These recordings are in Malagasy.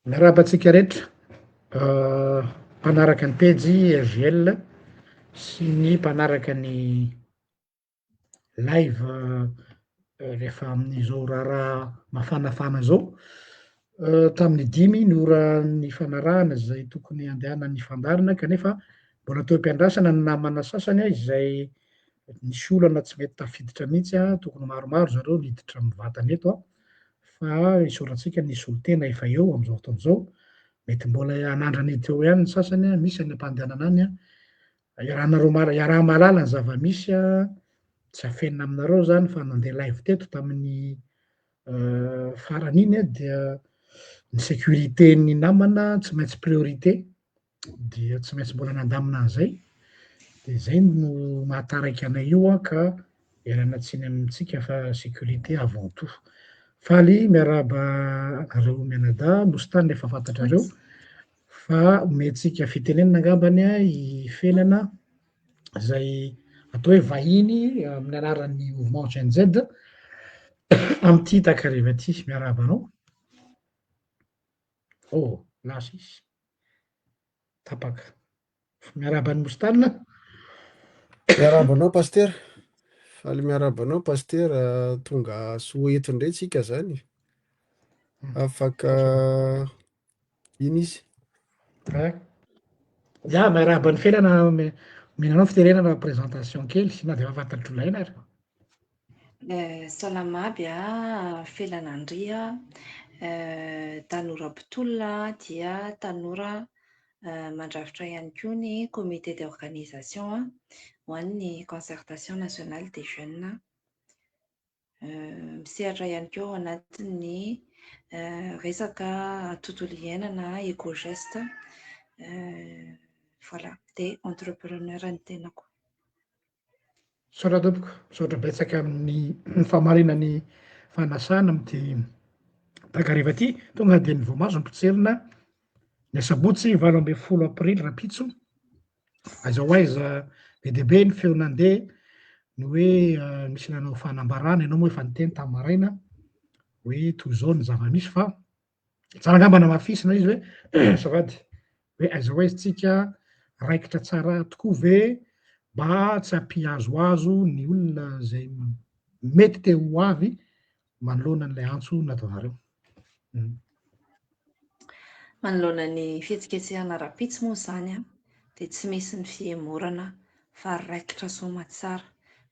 Miarahaba antsika rehetra mpanaraka ny pejy RJL sy ny mpanaraka ny live rehefa amin'izao raharaha mafanafana zao. Tamin'ny 5 ny ora nifanarahana izay tokony handehanan'ny fandaharana kanefa mbola teo am-piandrasana ny namana sasany izay nisy olana tsy mety tafiditra mihitsy, tokony maromaro zareo niditra mivantana eto fa isaorantsika ny solontena efa eo amin'izao fotoana izao, mety mbola hanandrana hiditra eo ihany ny sasany, misy any am-pandehanana any, iarahanareo mara- iaraha-mahalala ny zava-misy, tsy afenina aminareo zany fa nandeha live teto tamin'ny farany iny dia ny sécurité-n'ny namana tsy maintsy priorité, dia tsy maintsy mbola nandamina an'izay, dia zay no mahataraiky anay io an ka ialana tsiny amintsika fa sécurité avant tout. Faly miarahaba anareo mianadahy, Mostany efa fantatrareo fa omentsika fitenenana angambany i Felana izay atao hoe vahiny amin'ny anaran'ny mouvement Gen Z amin'ity takariva ity. Miarahaba anao. Oh, lasa izy. Tapaka. Miarahaba an'i Mostana. Miarahaba anao Pasitera. Faly miarahaba anao Pasitera. Tonga soa eto indray tsika zany. Afaka iny izy. Eh. Ya, miarahaba an'i Felana, omena anao fitenenana présentation kely na dia efa fantatr'olona ihany ary. Salama aby a, Felana Andria, tanora mpitolona dia tanora mandrafitra ihany koa ny comité d'organisation ho an'ny concertation nationale des jeunes. Misehatra ihany koa ao anatin'ny resaka tontolo iainana, éco-geste, voilà, dia entrepreneur ny tenako. Misaotra tompoko, misaotra betsaka amin'ny famarina ny fanasana amin'ity takariva ity. Tonga dia ny voamaso no potserina ny asabotsy 18 aprily rahampitso. Aiza ho aiza be dia be ny feo nandeha ny hoe misy nanao fanambarana, ianao moa efa niteny tamin'ny maraina hoe toy izao ny zava-misy fa Tsara angamba namafisina izy hoe azafady hoe aiza ho aiza tsika raikitra tsara tokoa ve mba tsy hampihazohazo ny olona izay mety te ho avy manoloana an'ilay antso nataonareo. Manoloana ny fihetsiketsehana rahampitso moa izany dia tsy misy ny fihemorana fa raikitra soamatsara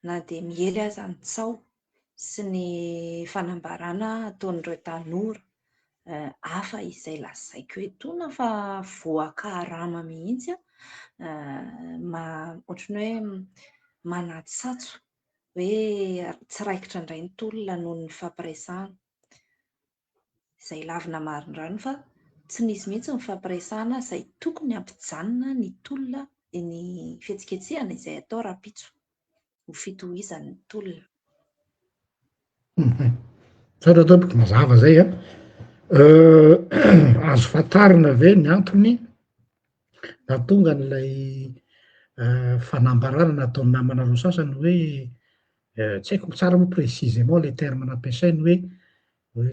na dia miely aza ny tsaho sy ny fanambarana ataon'ireo tanora hafa izay lazaiko etoana fa voakarama mihitsy, ohatran'ny hoe manatsatso hoe tsy raikitra indray ny tolona noho ny fampiresahana. Izay lavina marindrano fa tsy nisy mihitsy ny fampiresahana izay tokony hampijanona ny tolona, ny fihetsiketsehana izay atao rahampitso. ho fitohizan'ny tolona. Misaotra tompoko, mazava zay an. Azo fantarina ve ny antony nahatonga an'ilay fanambarana nataon'ny namanareo sasany hoe tsy haiko tsara moa précisément le terme nampiasainy hoe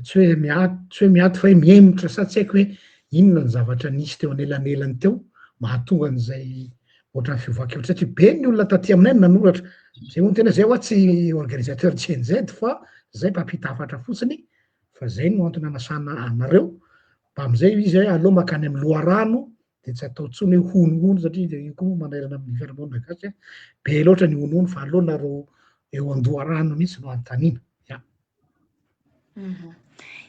Tsy hoe miato, tsy hoe miato fa hoe mihemotra sa tsy haiko hoe inona ny zavatra nisy teo anelanelany teo mahatonga an'izay ohatran'ny fiovan-kevitra satria be ny olona taty aminay no nanoratra. Zay moa no tena zay hoa tsy organisateur Gen Z fa zay mpampita hafatra fotsiny fa zay no antony anasana anareo mba amizay izy hoe aleo makany amin'ny loharano de tsy atao intsony hoe honohono satria de io koa moa manairana amin'ny fiarahamonina gasy a, be loatra ny honohono fa aleo nareo eo an-doharano mihitsy no anontaniana. Ya.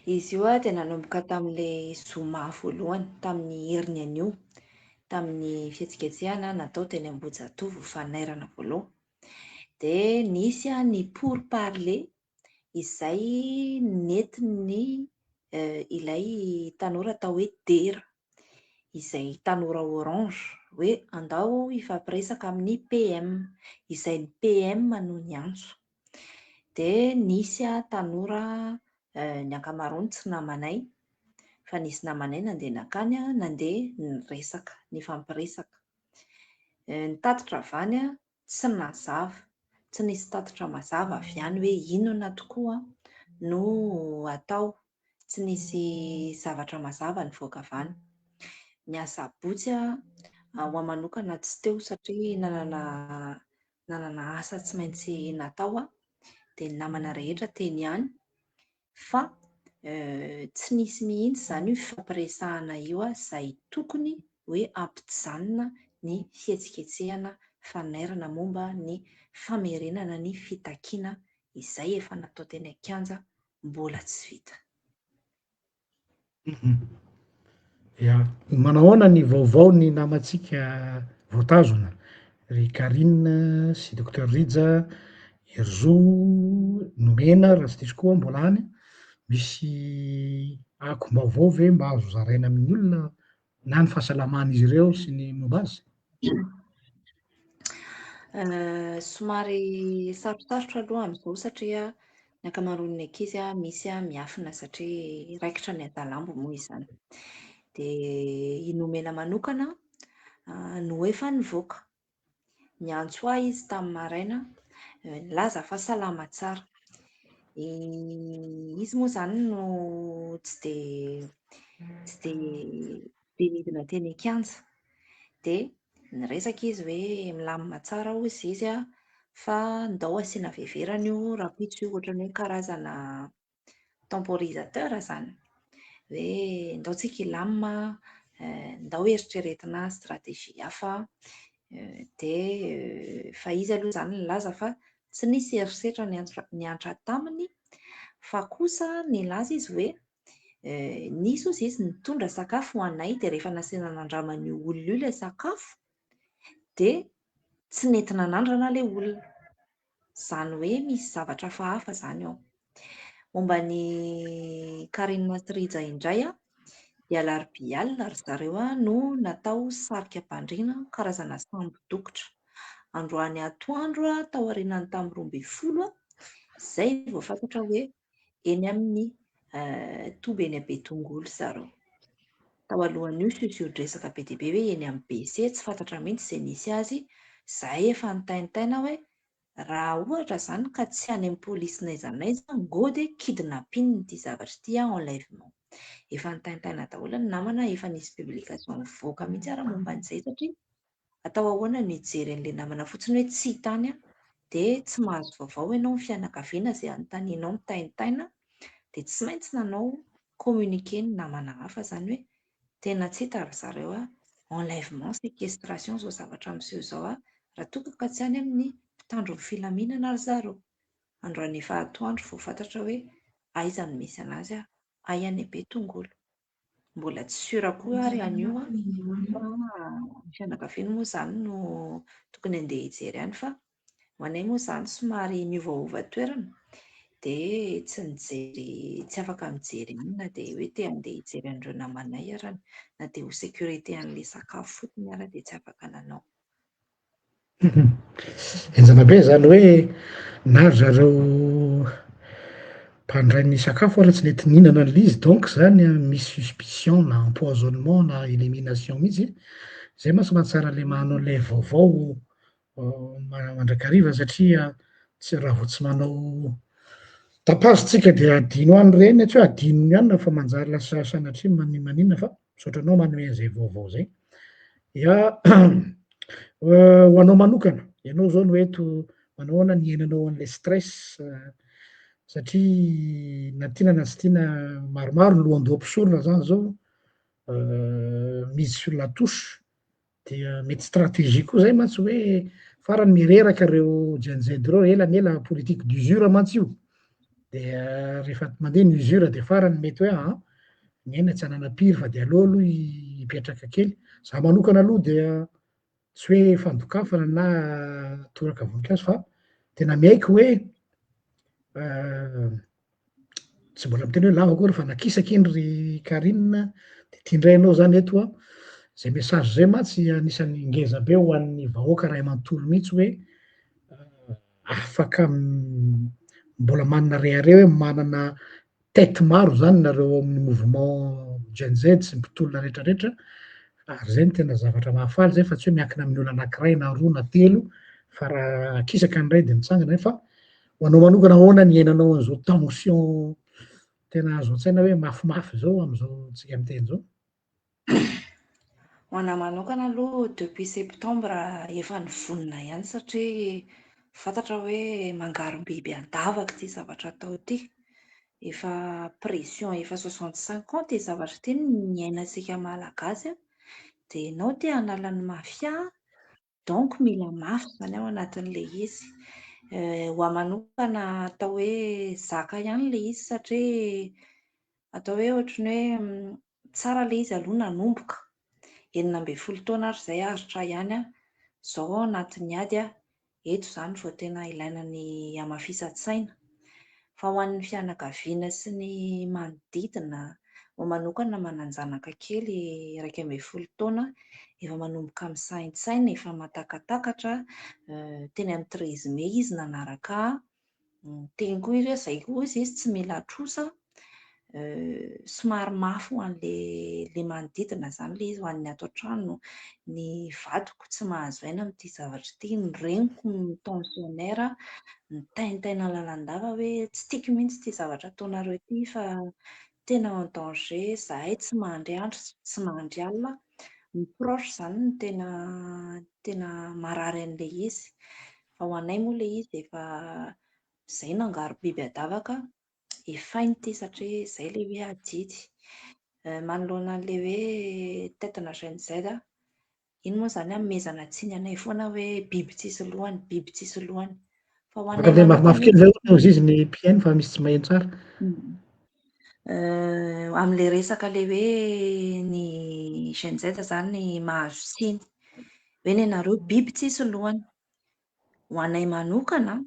Izy io dia nanomboka tamin'ilay zoma voalohany, tamin'ny heriny anio, tamin'ny fihetsiketsehana natao teny Ambohijatovo ho fanairana voalohany. Dia nisy ny pourparlers izay nentin'ny ilay tanora atao hoe Dera, izay tanora orange, hoe andao hifampiresaka amin'ny PM, izay ny PM no niantso. Dia nisy tanora, ny ankamaroany tsy namanay, fa nisy namanay nandeha nankany, nandeha niresaka, nifampiresaka. Ny tatitra avy any tsy nazava, tsy nisy tatitra mazava avy any hoe inona tokoa no atao. Tsy nisy zavatra mazava nivoaka avy any. Ny asabotsy ho ahy manokana tsy teo satria nanana nanana asa tsy maintsy natao aho, dia ny namana rehetra teny ihany. Fa tsy nisy mihitsy izany io fifampiresahana io izay tokony hoe hampijanona ny fihetsiketsehana fanairana momba ny famerenana ny fitakiana izay efa natao teny an-kianja mbola tsy vita. Ya, manahoana ny vaovao ny namantsika voatazona ry Carine sy Docteur Rija, Herizo, Nomena raha tsy diso koa mbola any, misy akom-baovao ve mba azo zaraina amin'ny olona na ny fahasalaman'izy ireo sy ny momba azy? Somary sarotsarotra aloha amin'izao satria ny ankamaroan'ny ankizy misy miafina satria raikitra ny adalambo moa izany. Dia i Nomena manokana no efa nivoaka. Niantso ahy izy tamin'ny maraina nilaza fa salama tsara. Izy moa izany no tsy dia tsy dia be nidina teny an-kianja. Dia niresaka izy hoe milamina tsara hozy izy fa ndao asiana fiheverana io rahampitso io ohatran'ny hoe karazana temporisateur izany. Hoe ndao tsika hilamina, ndao eritreretina stratégie hafa. Dia fa izy aloha izany nilaza fa tsy nisy herisetra niantra taminy fa kosa nilaza izy hoe nisy hozy izy nitondra sakafo ho anay dia rehefa nasiana nandraman'io olona io ilay sakafo dia tsy nety nanandrana ilay olona. Izany hoe misy zavatra hafahafa izany ao. Momba an'i Carine sy Rija indray dia alarobia alina ry zareo no natao sarika am-pandriana karazana sambo dokotra. Androany atoandro taorian'ny tamin'ny 12 izay vao fantatra hoe eny amin'ny toby eny Betongolo zareo. Tao alohan'io siosion-dresaka be dia be hoe eny amin'ny BC, tsy fantatra mihitsy izay nisy azy. Izahay efa nitaintaina hoe raha ohatra izany ka tsy any amin'ny polisy n'aiza n'aiza, ngo dia kidnapping ity zavatra ity, enlèvement. Efa nitaintaina daholo ny namana, efa nisy publication nivoaka mihitsy ary momba an'izay satria Atao ahoana ny hijery an'ilay namana fotsiny hoe tsy hita any dia tsy mahazo vaovao ianao, ny fianakaviana izay anontanianao mitaintaina dia tsy maintsy nanao communiqué ny namana hafa izany hoe tena tsy hita ry zareo a, enlèvement, séquestration izao zavatra miseho izao a, raha toa ka tsy any amin'ny mpitandro ny filaminana ry zareo. Androany efa atoandro vao fantatra hoe aiza no misy an'azy, hay any Betongolo. Mbola tsy sûr koa ary anio an, fa ny fianakaviany moa izany no tokony handeha hijery any fa ho anay moa izany somary miovaova toerana dia tsy nijery, tsy afaka mijery any na dia hoe te handeha hijery an'ireo namanay ary na dia ho sécurité an'ilay sakafo fotsiny ary dia tsy afaka nanao. Henjana be zany hoe na ry zareo mpandray ny sakafo ary tsy nety nihinana an'ilay izy donc zany misy suspicion na empoisonnement na elimination mihitsy, zay mantsy mahatsara le manao le vaovao mandrakariva satria tsy raha vao tsy manao tapage tsika de adino any ireny, tsy hoe adino ihany fa manjary lasa sanatria maninona fa misaotra anao manome an'izay vaovao zay. Ya, ho anao manokana, ianao zao no eto, manao ahoana ny iainanao an'ilay stress satria na tiana na tsy tiana maromaro ny lohandoha-mpisorona zany zao mise sur la touche dia mety stratégie koa zay mantsy hoe farany mireraka reo Gen Z reo ela ny ela politique d'usure mantsy io dia rehefa mandeha ny usure dia farany mety hoe aa ny aina tsy hanana-piry fa dia aleo aloha hipetraka kely. Za manokana aloha dia tsy hoe fandokafana na toraka voninkazo fa tena miaiky hoe tsy mbola miteny hoe lava akory fa nakisaka iny ry Carine de ty ndray ianao zany eto an, zay message zay mantsy anisan'ny ngeza be ho an'ny vahoaka ray manontolo mihitsy hoe afaka mbola manana rehareha hoe manana tête maro zany nareo ao amin'ny mouvement Gen Z sy ny mpitolona retraretra ary zay no tena zavatra mahafaly zay fa tsy hoe miankina amin'ny olona anakiray na roa na telo fa raha akisaka ny ray de mitsangana fa Ho anao manokana ahoana ny iainanao an'izao tension tena azo an-tsaina hoe mafimafy izao amin'izao tsika miteny izao. Ho anà manokana aloha depuis septembre efa nivonona ihany satria fantatra hoe mangarom-biby an-davaka ity zavatra atao ity. Efa pression efa 65 ans ity zavatra ity no niainantsika malagasy an. Dia ianao te hanala ny mafia donc mila mafy izany ao anatin'ilay izy. Ho ahy manokana atao hoe zaka ihany ilay izy satria atao hoe ohatran'ny hoe tsara ilay izy aloha nanomboka. 16 taona ary izay aritra ihany aho. Izao ao anatin'ny ady aho, eto izany vao tena ilaina ny hamafisan-tsaina. Fa ho an'ny fianakaviana sy ny manodidina, ho ahy manokana manan-janaka kely 11 taona, efa manomboka misaintsaina, efa matakatakatra, teny amin'ny treize mai izy nanaraka ahy. Niteny koa izy hoe izay koa izy tsy mila trosa. Somary mafy ho an'ilay manodidina izany ilay izy, ho an'ny ato an-trano. Ny vadiko tsy mahazo aina amin'ity zavatra ity, ny reniko tensionnaire, mitaintaina lalandava hoe tsy tiako mihitsy ity zavatra ataonareo ity fa tena en danger, izahay tsy mandry andro, tsy mandry alina. Ny proche izany no tena marary an'ilay izy. Fa ho anay moa ilay izy efa izay nangaro-biby an-davaka, efaina ity satria izay ilay hoe adidy. Manoloana an'ilay hoe tête-na Gen Z, iny moa izany hanomezana tsiny anay foana hoe biby tsisy lohany, biby tsisy lohany. Fa ho anay Afaka teny mafimafy manokana kely ve hono izy ny mpihaino fa misy tsy maheno tsara? Amin'ilay resaka ilay hoe ny Gen Z izany mahazo tsiny, hoe ny anareo biby tsisy lohany. Ho anay manokana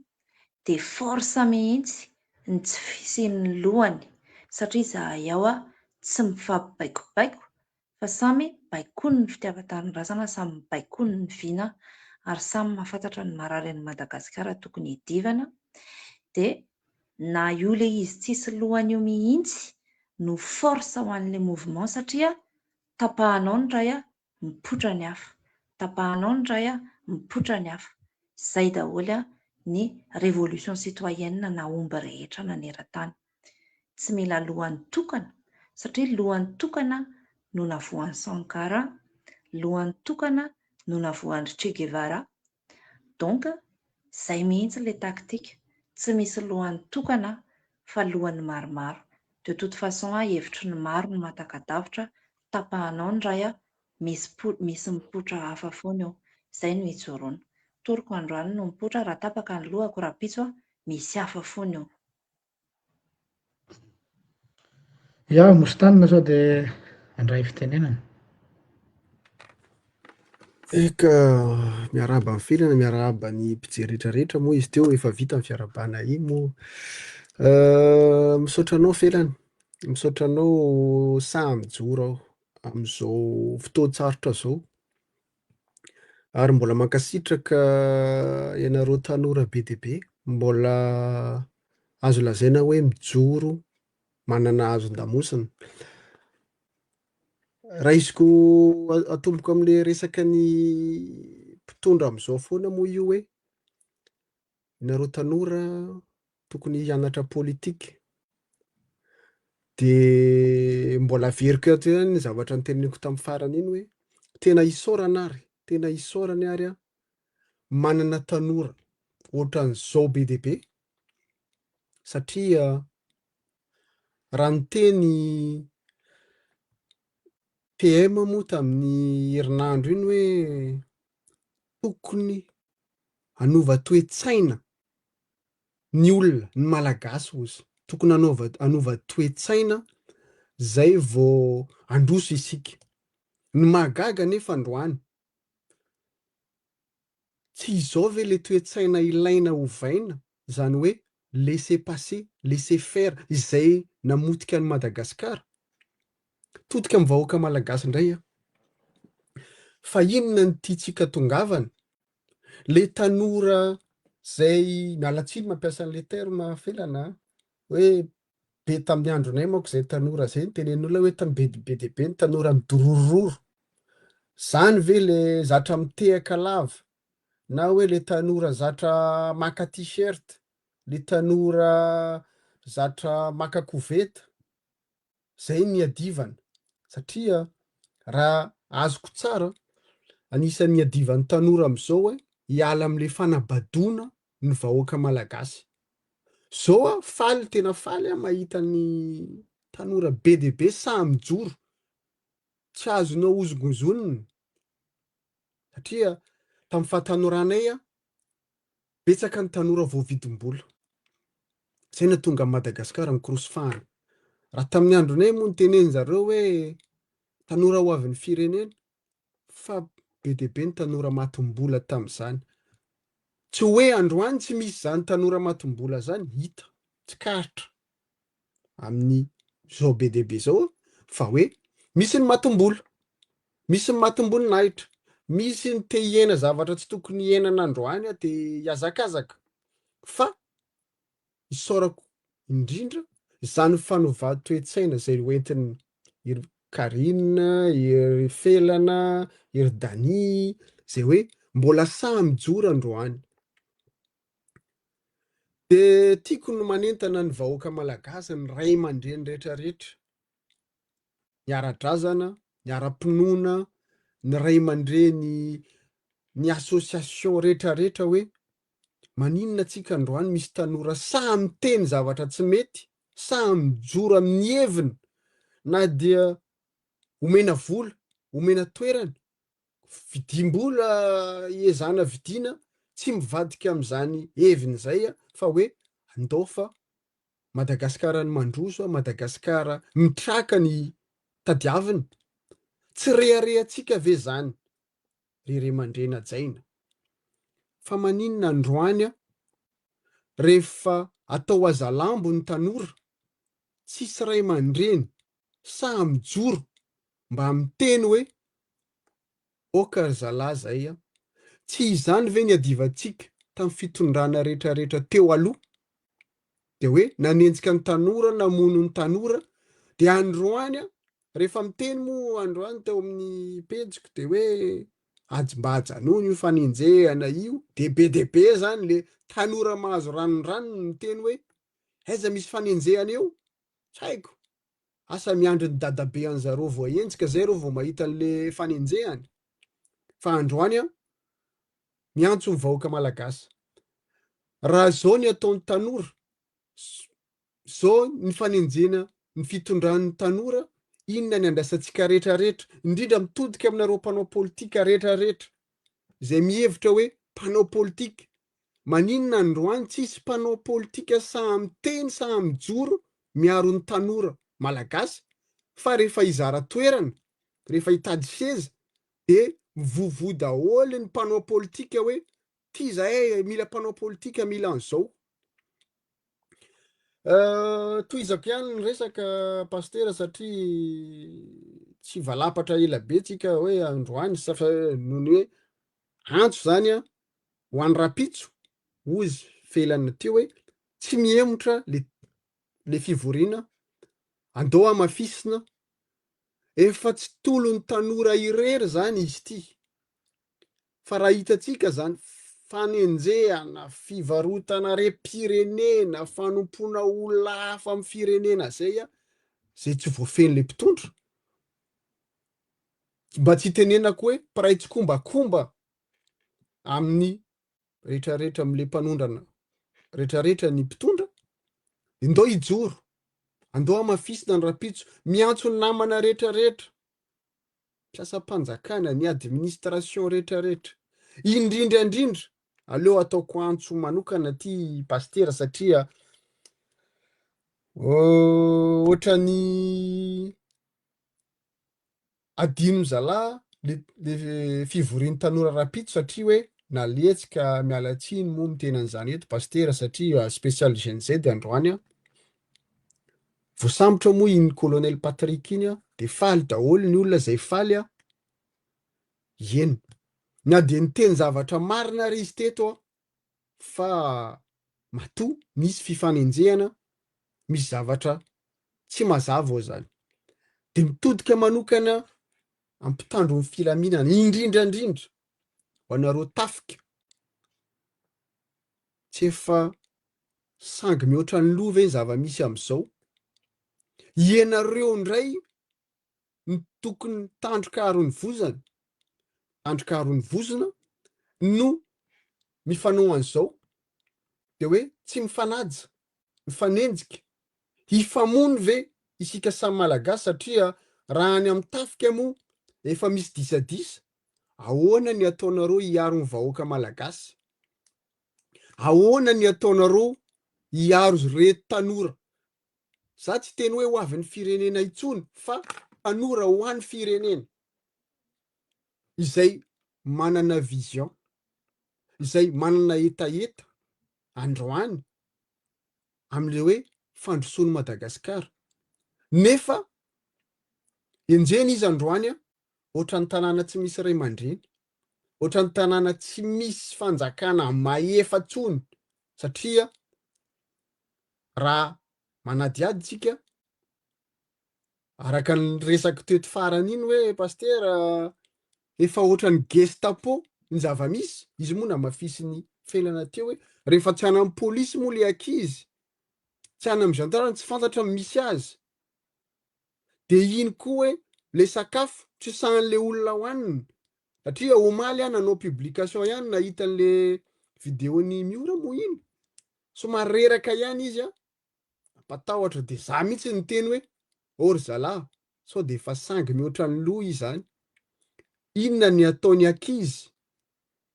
dia force mihitsy ny tsy fisian'ny lohany satria izahay ao tsy mifampibaikobaiko fa samy baikoin'ny fitiavan-tanindrazana, samy baikoin'ny vina ary samy mahafantatra ny marary an'i Madagasikara tokony hidivana. Dia na io ilay izy tsisy lohany io mihitsy no force ho an'ilay mouvement satria tapahanao ny iray, mipoitra ny hafa. Tapahanao ny iray, mipoitra ny hafa. Izay daholo ny révolution citoyenne nahomby rehetra naneran-tany. Tsy mila lohany tokana satria lohany tokana no navoan'i Sankara, lohany tokana no navoan-dry Che Guevara. Donc izay mihitsy ilay tactique, tsy misy lohany tokana fa lohany maromaro. De toute façon hevitry ny maro no mahataka-davitra, tapahanao ny iray, misy mipoitra hafa foana eo. Izay no ijoroana. Toroko androany no mipoitra, raha tapaka ny lohako rahampitso, misy hafa foana eo. Ya, Mostana sao dia handray fitenenana. Eka, miarahaba ny felana, miarahaba ny mpijery rehetra rehetra moa izy teo, efa vita ny fiarahabana iny moa. Misaotra anao Felana, misaotra anao sahy mijoro aho amin'izao fotoan-tsarotra izao. Ary mbola mankasitraka ianareo tanora be dia be mbola azo lazaina hoe mijoro manana hazon-damosina. Raisiko atomboko amin'ilay resaka ny mpitondra amin'izao foana moa io hoe ianareo tanora tokony hianatra politika. Dia mbola averiko eto ihany ny zavatra noteneniko tamin'ny farany iny hoe tena isaorana ary, tena isaorana ary aho manana tanora ohatran'izao be dia be satria raha niteny PM moa tamin'ny herinandro iny hoe tokony hanova toe-tsaina ny olona, ny Malagasy hozy, tokony hanaova hanova toe-tsaina zay vao handroso isika. Ny mahagaga anefa androany, tsy izao ve le toe-tsaina ilaina ovaina, zany hoe laisser passer, laisser faire, izay namotika an'i Madagasikara? Todika amin'ny vahoaka Malagasy indray aho. Fa inona no tiantsika tongavana? Le tanora zay, miala tsiny mampiasa an'le terme Felana a, hoe be tamin'ny andronay manko zay tanora zay no tenenin'olona hoe tam- be be dia be ny tanora midororororo. Zany ve le zatra mitehaka lava na hoe le tanora zatra maka t-shirt, le tanora zatra maka koveta. Zay ny iadivana satria raha azoko tsara, anisan'ny iadivan'ny tanora amin'izao hoe hiala amin'le fanabadoana ny vahoaka malagasy. Zao aho faly tena faly aho mahita ny tanora be dia be sahy mijoro, tsy azonao hozongozonina satria tamin'ny fahatanoranay aho Betsaka ny tanora voavidim-bola. Izay nahatonga an'i Madagasikara nikorosy fahana. Raha tamin'ny andronay moa notenenin-jareo hoe tanora ho avin'ny firenena, fa be dia be ny tanora matim-bola tamin'izany. Tsy hoe androany tsy misy izany tanora matim-bola izany, hita, tsikaritra. amin'ny zao be dia be zao fa hoe misy ny matim-bola, misy ny matim-boninahitra, misy ny te hiaina zavatra tsy tokony hiainana androany te hihazakazaka fa isaorako indrindra izany fanovan-toe-tsaina izay hoentin'i ry Carine, i ry Felana, i ry Dany, izay hoe mbola sahy mijoro androany. Dia tiako ny manentana ny vahoaka malagasy, ny ray aman-dreny rehetra rehetra, ny ara-drazana, ny ara-pinoana, ny ray aman-dreny, ny association rehetra rehetra hoe maninona tsika androany misy tanora sahy miteny zavatra tsy mety, sahy mijoro amin'ny heviny na dia omena vola, omena toerana, vidiam-bola iezahana vidiana tsy mivadika amin'izany heviny izay fa hoe andao fa Madagasikara ny mandroso, Madagasikara mitraka ny tadiaviny. Tsy reharehantsika ve izany ry ray aman-dreny hajaina? Fa maninona androany rehefa atao hazalambo ny tanora, tsisy ray aman-dreny sahy mijoro mba miteny hoe ok ry zalahy zay a! Tsy izany ve niadivantsika tamin'ny fitondrana retraretra teo aloha? Dia hoe nanenjika ny tanora, namono ny tanora, dia androany a, rehefa miteny moa androany teo amin'ny pejiko dia hoe aj- mba ajanony io fanenjehana io, dia be dia be zany le tanora mahazo ranondranony miteny hoe aiza misy fanenjehana eo? Tsy haiko. Asa miandry ny dadabe anzareo voahenjika zay reo vao mahita anle fanenjehana fa androany an miantso ny vahoaka malagasy raha zao ny ataon'ny tanora zao ny fanenjena ny fitondran'ny tanora inona ny andrasantsika rehetra rehetra indrindra mitodika aminareo mpanao politika rehetra rehetra izay mihevitra hoe mpanao politika Maninona androany tsisy mpanao politika sahy miteny sahy mijoro miaro ny tanora malagasy fa rehefa hizara toerana, rehefa hitady seza de mivovoa daholo ny mpanao politika hoe ty zahay mila mpanao politika mila an'izao. Tohizako ihany ny resaka Pasitera satria tsy valapatra ela be tsika hoe androany sa fa noho ny hoe antso zany an ho an'ny rahampitso, hozy Felana teo hoe tsy mihemotra le le fivoriana, andao hamafisina, efa tsy tolon'ny tanora irery zany izy ity, fa raha hitantsika zany fanenjehana, fivarotana harem-pirenena, fanompoana olona hafa amin'ny firenena zay an, zay tsy voafehin'le mpitondra, mba tsy hitenenako hoe mpiray tsikombakomba amin'ny retraretra amin'le mpanondrana retraretra ny mpitondra ndao hijoro andao hamafisina ny rapitso miantso ny namana retraretra mpiasam-panjakana ny administration retraretra indrindra indrindra aleo ataoko antso manokana ty pastera satria ohatran'ny Adinon'ny zalahy le le fivorian'ny tanora rahampitso satria hoe naletsika miala tsiny moa miteny an'izany eto Pasitera satria spécial Gen Z androany an. Voasambotra moa iny colonel Patrick iny an, de faly daholo ny olona izay faly an. Eny, na dia niteny zavatra marina ary izy teto an, fa matoa misy fifanenjehana, misy zavatra tsy mazava ao zany. De mitodika manokana amin'ny mpitandro ny filaminana, indrindra indrindra ho anareo tafika, tsy efa sangy mihoatra ny loha ve ny zava-misy amin'izao? Ianareo indray no tokony tandroka aron'ny vozana, tandroka aron'ny vozona no mifanao an'izao, dia hoe tsy mifanaja, mifanenjika, hifamono ve isika samy Malagasy satria raha any amin'ny tafika moa efa misy disadisa, ahoana ny ataonareo hiaro ny vahoaka Malagasy? Ahoana ny ataonareo hiaro ireto tanora Za tsy hiteny hoe ho avin'ny firenena intsony fa tanora ho an'ny firenena izay manana vision, izay manana hetaheta androany amin'ilay hoe fandrosoan'i Madagasikara. Nefa enjehina izy androany ohatran'ny tanàna tsy misy ray aman-dreny, ohatran'ny tanàna tsy misy fanjakana mahefa intsony satria raha manadihady tsika araka ny resako teto farany iny hoe pastera efa ohatran'ny gestapo ny zava-misy, izy moa namafisin'ny felana teo hoe rehefa tsy any amin'ny polisy moa le ankizy, tsy any amin'ny gendarme tsy fantatra ny misy azy, de iny koa hoe le sakafo tsy sahan'le olona hohanina, satria omaly aho nanao publication ihany nahita an'le vidéo-n'i Miora moa iny, somary reraka ihany izy an, nampatahotra de za mihitsy niteny hoe ô ry zalahy sao de efa sangy mihoatra ny loha izy zany, inona ny ataony ankizy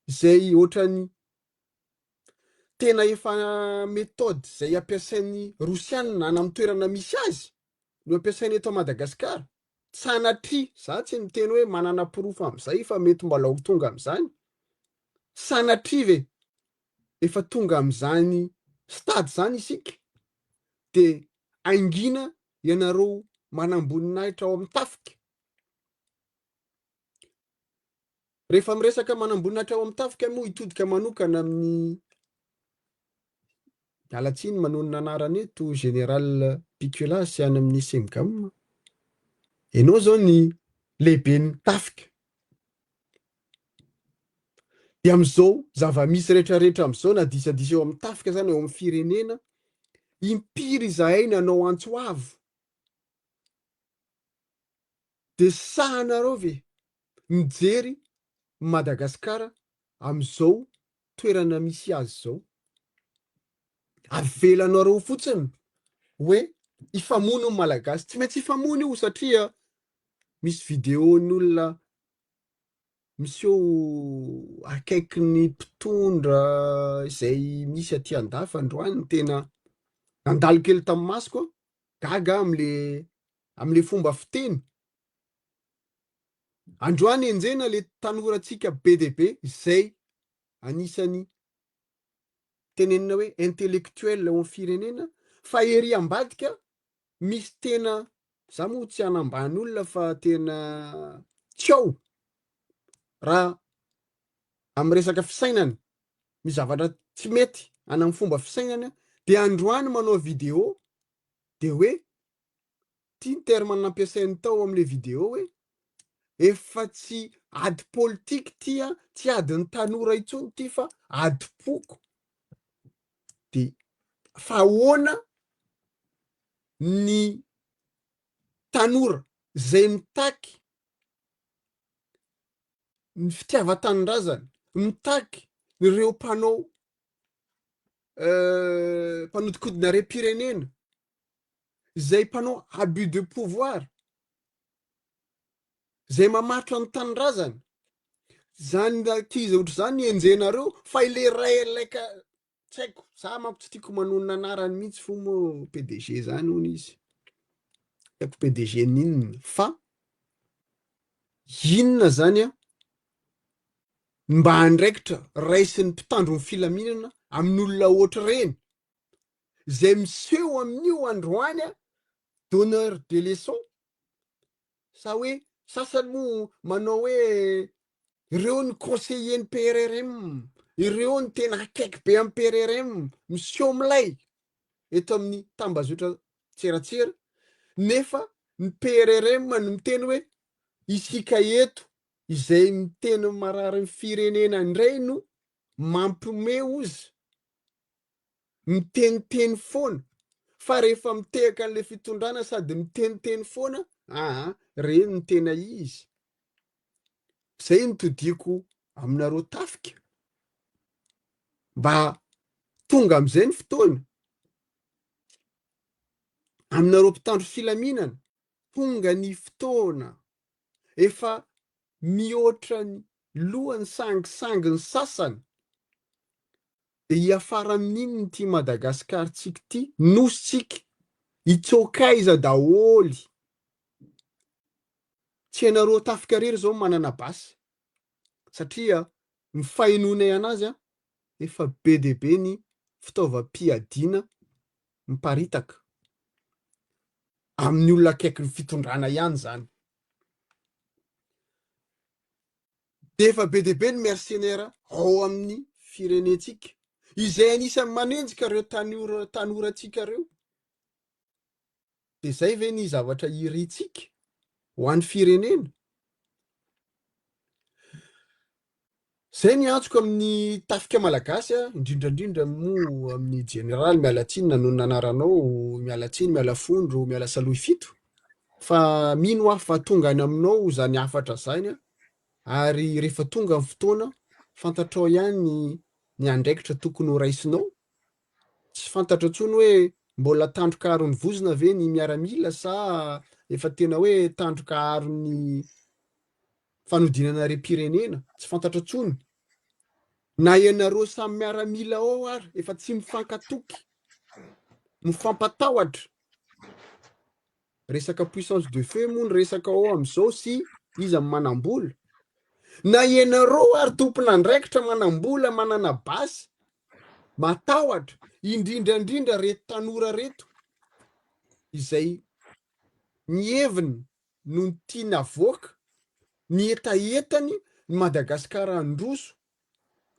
izay ohatran'ny tena efa méthode izay ampiasain'ny rosianina any amin'ny toerana misy azy no ampiasaina eto Madagasikara, sanatria, za tsy miteny hoe manana porofo amin'izay fa mety mbola ho tonga amin'izany, sanatria ve efa tonga amin'izany stade izany isika dia aingina ianareo manamboninahitra ao amin'ny tafika. Rehefa miresaka manamboninahitra ao amin'ny tafika moa hitodika manokana amin'ny miala tsiny manonona anarana eto général Picola sy any amin'ny Semgam. Ianao izao ny lehiben'ny tafika. Dia amin'izao zava-misy rehetrarehetra amin'izao na disadisa eo amin'ny tafika zany eo amin'ny firenena, impiry izahay nanao antso avo dia sahanareo ve mijery Madagasikara amin'izao toerana misy azy izao? Avelanareo fotsiny hoe hifamono ny Malagasy. Tsy maintsy hifamono io satria misy vidéo-n'olona miseho akaikin'ny mpitondra izay misy aty andafy androany no tena nandalo kely tamin'ny masoko aho, gaga aho amle amle fomba fiteny. Androany enjehina le tanorantsika be dia be izay anisany tenenina hoe intellectuel ao amin'ny firenena fa ery ambadika misy tena za moa tsy hanambany olona fa tena tsy ao raha amin'ny resaka fisainana misy zavatra tsy mety any amin'ny fomba fisainana de androany manao vidéo de hoe ty ny terme nampiasainy tao am'le vidéo hoe efa tsy ady politique ty a tsy adin'ny tanora intsony ty fa adim-poko de fa ahoana ny tanora zay mitaky ny fitiavan-tanindrazana, mitaky ireo mpanao mpanodikodina harem-pirenena, izay mpanao abus de pouvoir, izay mamaritra ny tanindrazana, zany ankizy ohatr'izany enjehinareo fa ilay ray ilay ka Tsy haiko, za manko tsy tiako manonona anarany mihitsy fo moa PDG zany hono izy. Tsy haiko PDG n'inona fa inona zany an mba andraikitra raisin'ny mpitandro ny filaminana amin'olona ohatr'ireny izay miseho amin'io androany an donneur de leçon Sa hoe sasany moa manao hoe ireo ny conseiller ny PRRM, ireo ny tena akaiky be amin'ny PRRM, miseho milay eto amin'ny tambazotra tseratsera, nefa ny PRRM no miteny hoe isika eto izay miteny marary ny firenena indray no mampiomehy ozy, miteniteny foana. Fa rehefa mitehaka an'ilay fitondrana sady miteniteny foana, aa, reny ny tena izy. Zay no todiako aminareo tafika. Mba tonga am'izay ny fotoana. Aminareo mpitandro filaminana, tonga ny fotoana. Efa mihoatra ny lohany sangisangy ny sasany. Dia hiafara amin'inona ity Madagascar-tsika ity? Nosy-tsika, hitsoaka aiza daholo? Tsy ianareo tafika irery izao no manana basy satria ny fahenoanay anazy efa be dia be ny fitaovam-piadiana miparitaka amin'ny olona akaikin'ny fitondrana ihany izany. Dia efa be dia be ny mercenaires ao amin'ny firenentsika izay anisan'ny manenjika ireo tanora tanorantsika ireo. Dia izay ve ny zavatra irintsika ho an'ny firenena? Izay ny antsoko amin'ny tafika malagasy, indrindra indrindra moa amin'ny jeneraly, miala tsiny nanonona anaranao, miala tsiny, miala fondro, miala salohy fito, fa mino aho fa tonga any aminao izany hafatra izany ary rehefa tonga ny fotoana, fantatrao ihany ny andraikitra tokony ho raisinao, tsy fantatra intsony hoe mbola tandroka aron'ny vozona ve ny miaramila sa efa tena hoe tandroka aron'ny fanodinana harem-pirenena, tsy fantatra intsony. Na ianareo samy miaramila ao ary efa tsy mifankatoky, mifampatahotra. Resaka puissance de feu moa ny resaka ao amin'izao sy iza no manam-bola. Na ianareo ary tompon'andraikitra manam-bola, manana basy, matahotra, indrindra indrindra reto tanora reto izay ny heviny no tiany avoaka, ny hetahetany ny Madagascar handroso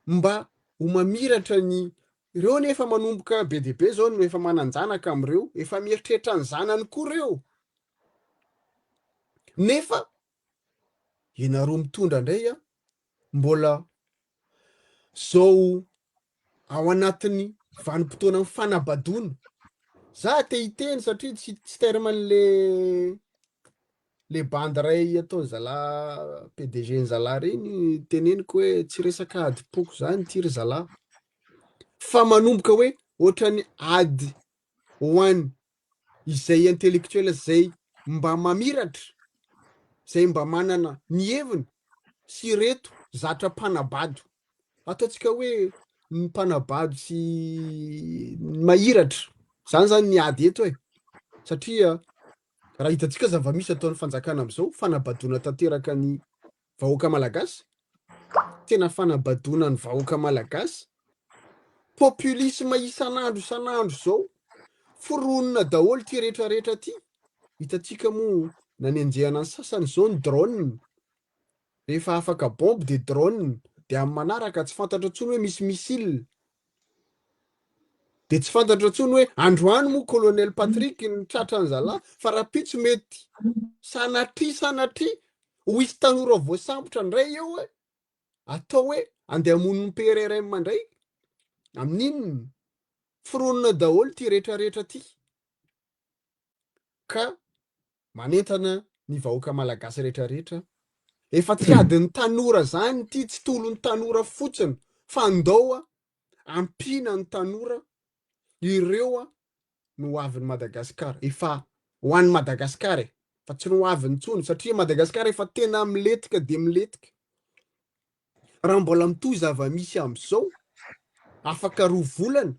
mba ho mamiratra ny ireo anie efa manomboka be dia be zao no efa manan-janaka amin'ireo, efa mieritreritra ny zanany koa ireo, nefa ianareo mitondra indray an, mbola zao ao anatin'ny vanim-potoanan'ny fanabadoana. Za te hiteny satria tsy tsy terme an'le le bandy ray ataon'ny zalahy PDG-n'ny zalahy reny teneniko hoe tsy resaka adim-poko zany ity ry zalahy fa manomboka hoe ohatran'ny ady ho an'ny izay intellectuel zay mba mamiratra, zay mba manana ny heviny sy ireto zatra mpanabado. Ataontsika hoe ny mpanabado sy ny mahiratra, zany zany ny ady eto e, satria raha hitantsika zava-misy ataon'ny fanjakana am'izao, fanabadoana tanteraka ny vahoaka malagasy, tena fanabadoana ny vahoaka malagasy, populisme isan'andro isan'andro zao, foronina daholo ty rehetrarehetra ty, hitantsika moa nanenjehana ny sasany zao ny drone, Rehefa afaka bombe de drone, de amin'ny manaraka tsy fantatra intsony hoe misy missile. De tsy fantatra intsony hoe androany moa colonel Patrick ny tratran'ny zalahy fa rahampitso mety sanatria sanatria ho hisy tanora voasambotra indray eo hoe atao hoe andeha hamono ny PRRM indray. Amin'inona? Foronina daholo ity rehetrarehetra ity. Ka manentana ny vahoaka malagasy rehetra rehetra, efa tsy adin'ny tanora zany ity, tsy tolon'ny tanora fotsiny fa ndao ampiana ny tanora, ireo no ho avin'i Madagasikara, efa ho an'i Madagasikara e, fa tsy ny ho aviny intsony satria Madagasikara efa tena milentika dia milentika. Raha mbola mitohy zava-misy amin'izao, afaka roa volana,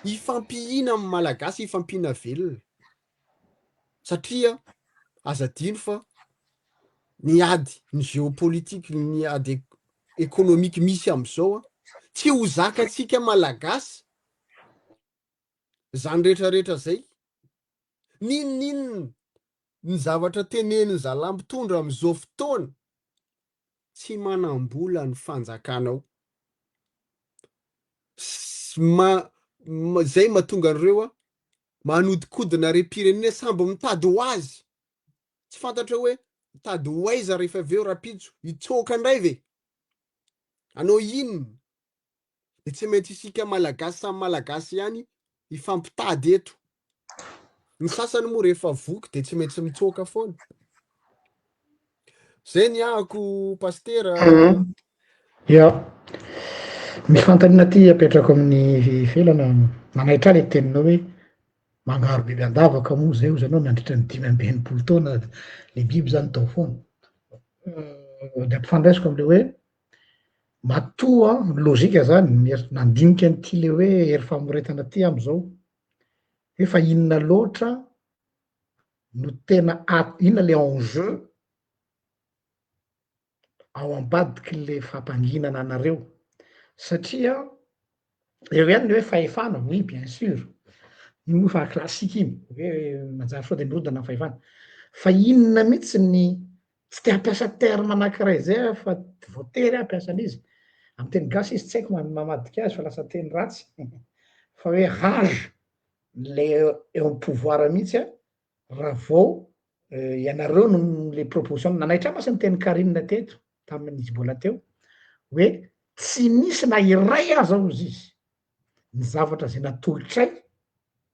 hifampihina amin'ny Malagasy, hifampiana velona. Satria aza adino fa ny ady, ny géopolitique, ny ady économique misy amin'izao, tsy ho zakantsika Malagasy zany rehetrarehetra zay. N'inon'inona ny zavatra tenenin'ny zalahy mpitondra amin'izao fotoana, tsy manam-bola ny fanjakana ao. Ma, ma, zay mahatonga an'ireo manodikodina harem-pirenena samby mitady ho azy. Tsy fantatra hoe mitady ho aiza rehefa avy eo rahampitso, hitsoaka indray ve? Hanao inona? Dia tsy maintsy isika Malagasy samy Malagasy ihany hifampitady eto. Ny sasany moa rehefa voky dia tsy maintsy mitsoaka foana. Zay ny ahako Pasitera. Ya. Misy fanontaniana aty apetrako amin'ny felana, nanaitra ahy le teninao hoe mangaro biby an-davaka moa zay hozy ianao nandritra ny 65 taona le biby zany tao foana. De ampifandraisiko amle hoe matoa ny lojika zany nandinika an'ity le hoe hery famoretana ty am'zao hoe fa inona loatra no tena at- inona le enjeu ao ambadiky le fampanginana anareo satria eo ihany le hoe fahefana, oui bien sûr, iny moa fa classique iny hoe manjary sao de mirodana ny fahefana, fa inona mihitsy ny tsy te hampiasa terme anakiray zay aho fa voatery aho hampiasa an'izy, amy teny gasy izy tsy haiko mamadika azy fa lasa teny ratsy fa hoe rage le eo amy pouvoir mihitsy an raha vao ianareo no le proposition, nanaitra ahy mantsy ny tenin'i Carine teto tamin'izy mbola teo hoe tsy nisy na iray aza hozy izy ny zavatra zay natolotray,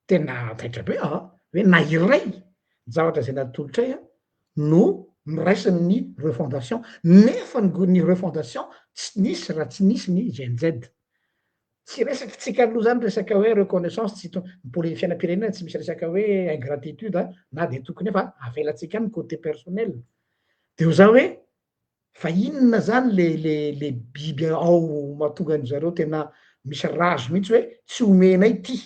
tena taitra be aho an, hoe na iray ny zavatra zay natolotray an no noraisin'ny refondation, nefa ny ny refondation tsy nisy raha tsy nisy ny Gen Z. Tsy resaky tsika aloha zany resaka hoe reconnaissance tsy to- ny poli- fiainam-pirenena tsy misy resaka hoe ingratitude na de tokony fa avelantsika any ny côté personnel. De ho za hoe fa inona zany le le le biby ao mahatonga an-dry zareo tena misy rage mihitsy hoe tsy omenay ty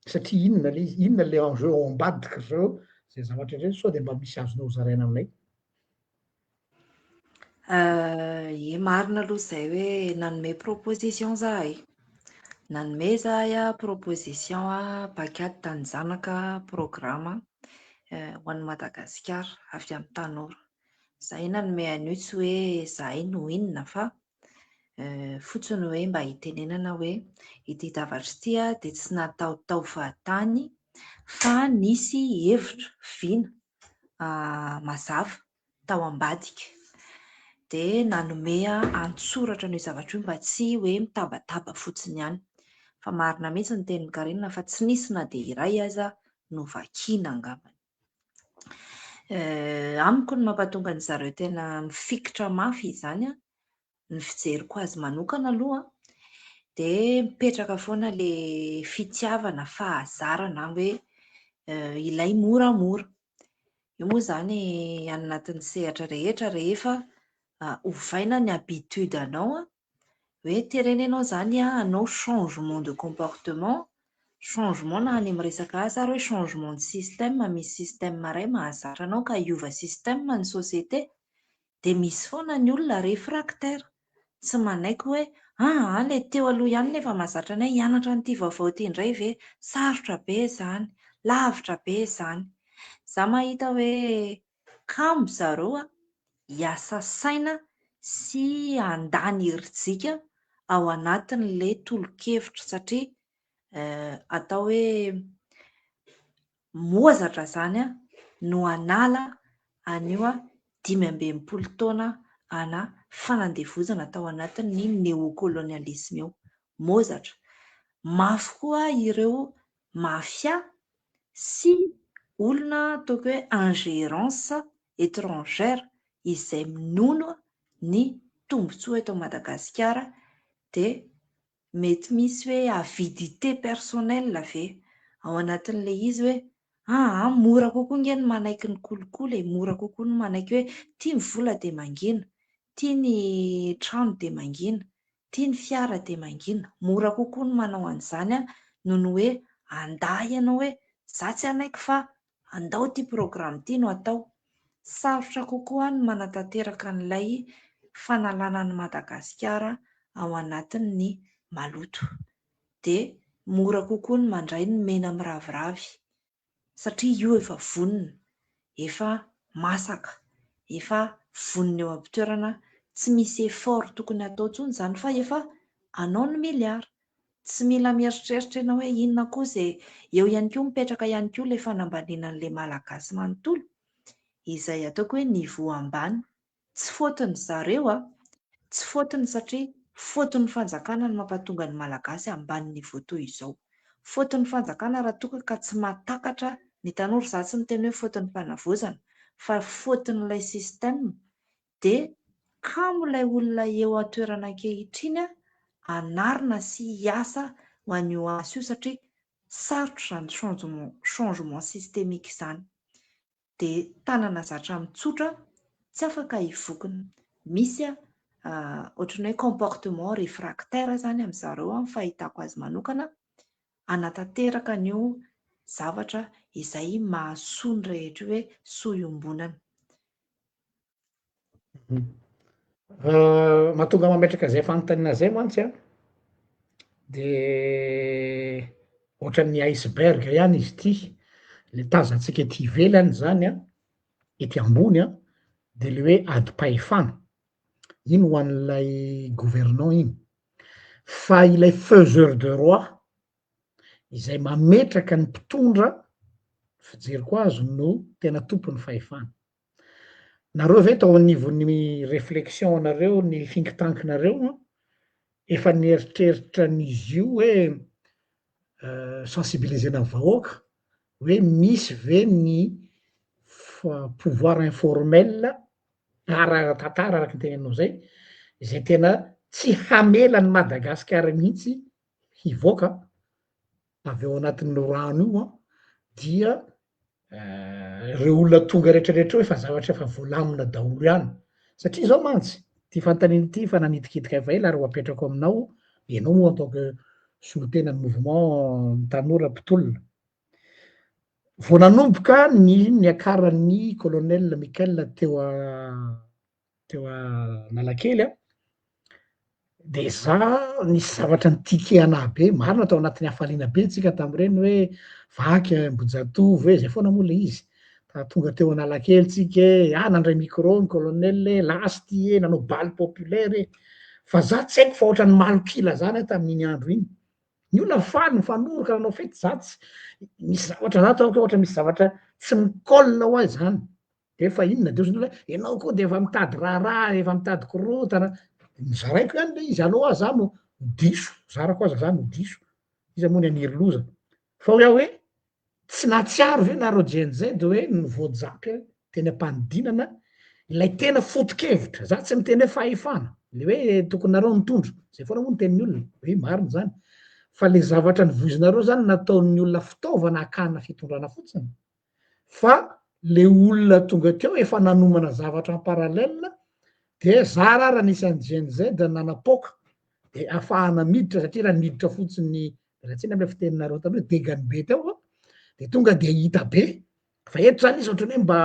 satria inona le izy, inona le enjeu ao ambadiky ry zareo zay zavatra zay sao de mba misy azonao zaraina aminay. Ie, marina aloha izay hoe nanome proposition izahay. Nanome izahay proposition paikady tanin-janaka programa ho an'i Madagasikara avy amin'ny tanora. Izahay nanome an'io tsy hoe izahay no inona fa fotsiny hoe mba hitenenana hoe ity zavatra ity dia tsy nataotao fahatany fa nisy hevitra, vina mazava tao ambadika. Dia nanome an-tsoratra an'io zavatra io mba tsy hoe mitabataba fotsiny ihany. Fa marina mihitsy ny tenin'i Carine fa tsy nisy na dia iray aza novakiana angambany. Amiko ny mampatonga an-dry zareo tena mifikitra mafy izany an, ny fijeriko azy manokana aloha an, dia mipetraka foana ilay fitiavana fahazarana hoe ilay moramora. Io moa izany any anatin'ny sehatra rehetra rehefa ovaina ny habitude anao an, hoe terena ianao izany hanao changement de comportement, changement na any amin'ny resaka asa ary hoe changement de système, misy système iray mahazatra anao ka hiova système ny société, dia misy foana ny olona réfractaire, tsy manaiky hoe aa ilay teo aloha ihany nefa mahazatra anay hianatra an'ity vaovao ity indray ve? Sarotra be izany, lavitra be izany. Izaho mahita hoe kamo zareo an, hiasa saina sy handany herijika ao anatin'ilay tolo-kevitra satria atao hoe mozatra izany no hanala an'io 65 taona ana fanandevozana tao anatin'ny néocolonialisme io. Mozatra. Mafy koa ireo mafia sy olona ataoko hoe ingérence étrangère izay minono ny tombontsoa eto Madagasikara dia mety misy hoe avidité personnelle ve ao anatin'ilay izy hoe aa mora kokoa nge ny manaiky ny kolikoly e, mora kokoa ny manaiky hoe tia ny vola dia mangina, tia ny trano dia mangina, tia ny fiara dia mangina. Mora kokoa ny manao an'izany noho ny hoe handà ianao hoe za tsy hanaiky fa andao ity programme ity no atao. Sarotra kokoa ny manatanteraka an'ilay fanalana an'i Madagasikara ao anatin'ny maloto. Dia mora kokoa ny mandray ny mena miraviravy satria io efa vonona, efa masaka, efa vonona eo am-pitoerana, tsy misy effort tokony hatao intsony izany fa efa anao ny milliard. Tsy mila mieritreritra ianao hoe inona koa izay eo ihany koa mipetraka ihany koa ilay fanambaniana an'ilay Malagasy manontolo izay ataoko hoe niveau ambany. Tsy faute-ny zareo a! Tsy faute-ny satria faute-n'ny fanjakana no mampatonga ny Malagasy ambany niveau toy izao. Faute-n'ny fanjakana raha toa ka tsy mahatakatra Ny tanora, izaho tsy miteny hoe faute-n'ny fanavaozana fa faute-n'ilay système dia kamo ilay olona eo an-toerana ankehitriny hanarina sy hiasa ho an'io asa io satria sarotra izany changement changement systémique izany. Dia tanana zatra mitsotra tsy afaka hivokona. Misy ohatran'ny hoe comportement réfractaire izany amin-dry zareo ny fahitako azy manokana hanatanteraka an'io zavatra izay mahasoa ny rehetra io hoe soa iombonana. Mahatonga mametraka zay fanontaniana zay mantsy an, de ohatran'ny iceberg ihany izy ity, le tazantsika ety ivelany zany an, ety ambony an, de le hoe adim-pahefana, iny ho an'ilay gouvernant iny, fa ilay faiseur de roi izay mametraka ny mpitondra, fijeriko azy no tena tompon'ny fahefana. Nareo ve tao anivon'ny reflexion nareo, ny think tank nareo an, efa nieritreritra an'izy io hoe sensibiliser-na ny vahoaka hoe misy ve ny pouvoir informel ara-tantara araka ny teneninao zay, izay tena tsy hamela an'i Madagasikara mihitsy hivoaka avy ao anatin'ny rano io an, dia Reo olona tonga retraretra eo efa zavatra efa voalamina daholo ihany, satria zao mantsy, ty fanontaniana ity efa nanitikitika efa ela ary ho apetrako aminao, ianao moa en tant que solontenan'ny mouvement ny tanora mpitolona, vao nanomboka ny niakaran'ny colonel Mickael teo teo Analakely an, de za nisy zavatra ni-tiquer anah be, marina tao anatin'ny hafaliana be tsika tamin'ireny hoe vaky Ambohijatovo hoe zay foana moa le izy, fa tonga teo Analakely tsika e, ah nandray micro ny colonel e, lasa ty e, nanao bal populaire e, fa za tsy haiko fa ohatran'ny malok'ila zany aho tamin'iny andro iny, ny olona faly nifanoroka nanao fety, za tsy, misy zavatra za ataoko hoe ohatra misy zavatra tsy mi-colle ho ahy zany. Efa inona de ozy ny olona hoe enao koa de efa mitady raharaha, efa mitady korontana, nozaraiko ihany le izy, aleo aho za no diso, zarako aza za no diso, iza moa ny haniry loza, fa hoy aho hoe tsy nahatsiaro ve nareo Gen Z hoe ny voajapy teny am-panidinana ilay tena foto-kevitra, za tsy miteny hoe fahefana, le hoe tokony nareo nitondra, zay foana moa ny tenin'ny olona, oui marina zany, fa le zavatra novoizinareo zany nataon'ny olona fitaovana hakana fitondrana fotsiny, fa le olona tonga teo efa nanomana zavatra en parallèle de zara ara nisy an'i Gen Z nanapoaka de afahana miditra satria raha niditra fotsiny miala tsiny amle fiteninareo taloha degany be teo an de tonga de hita be fa eto zany izy ohatrany hoe mba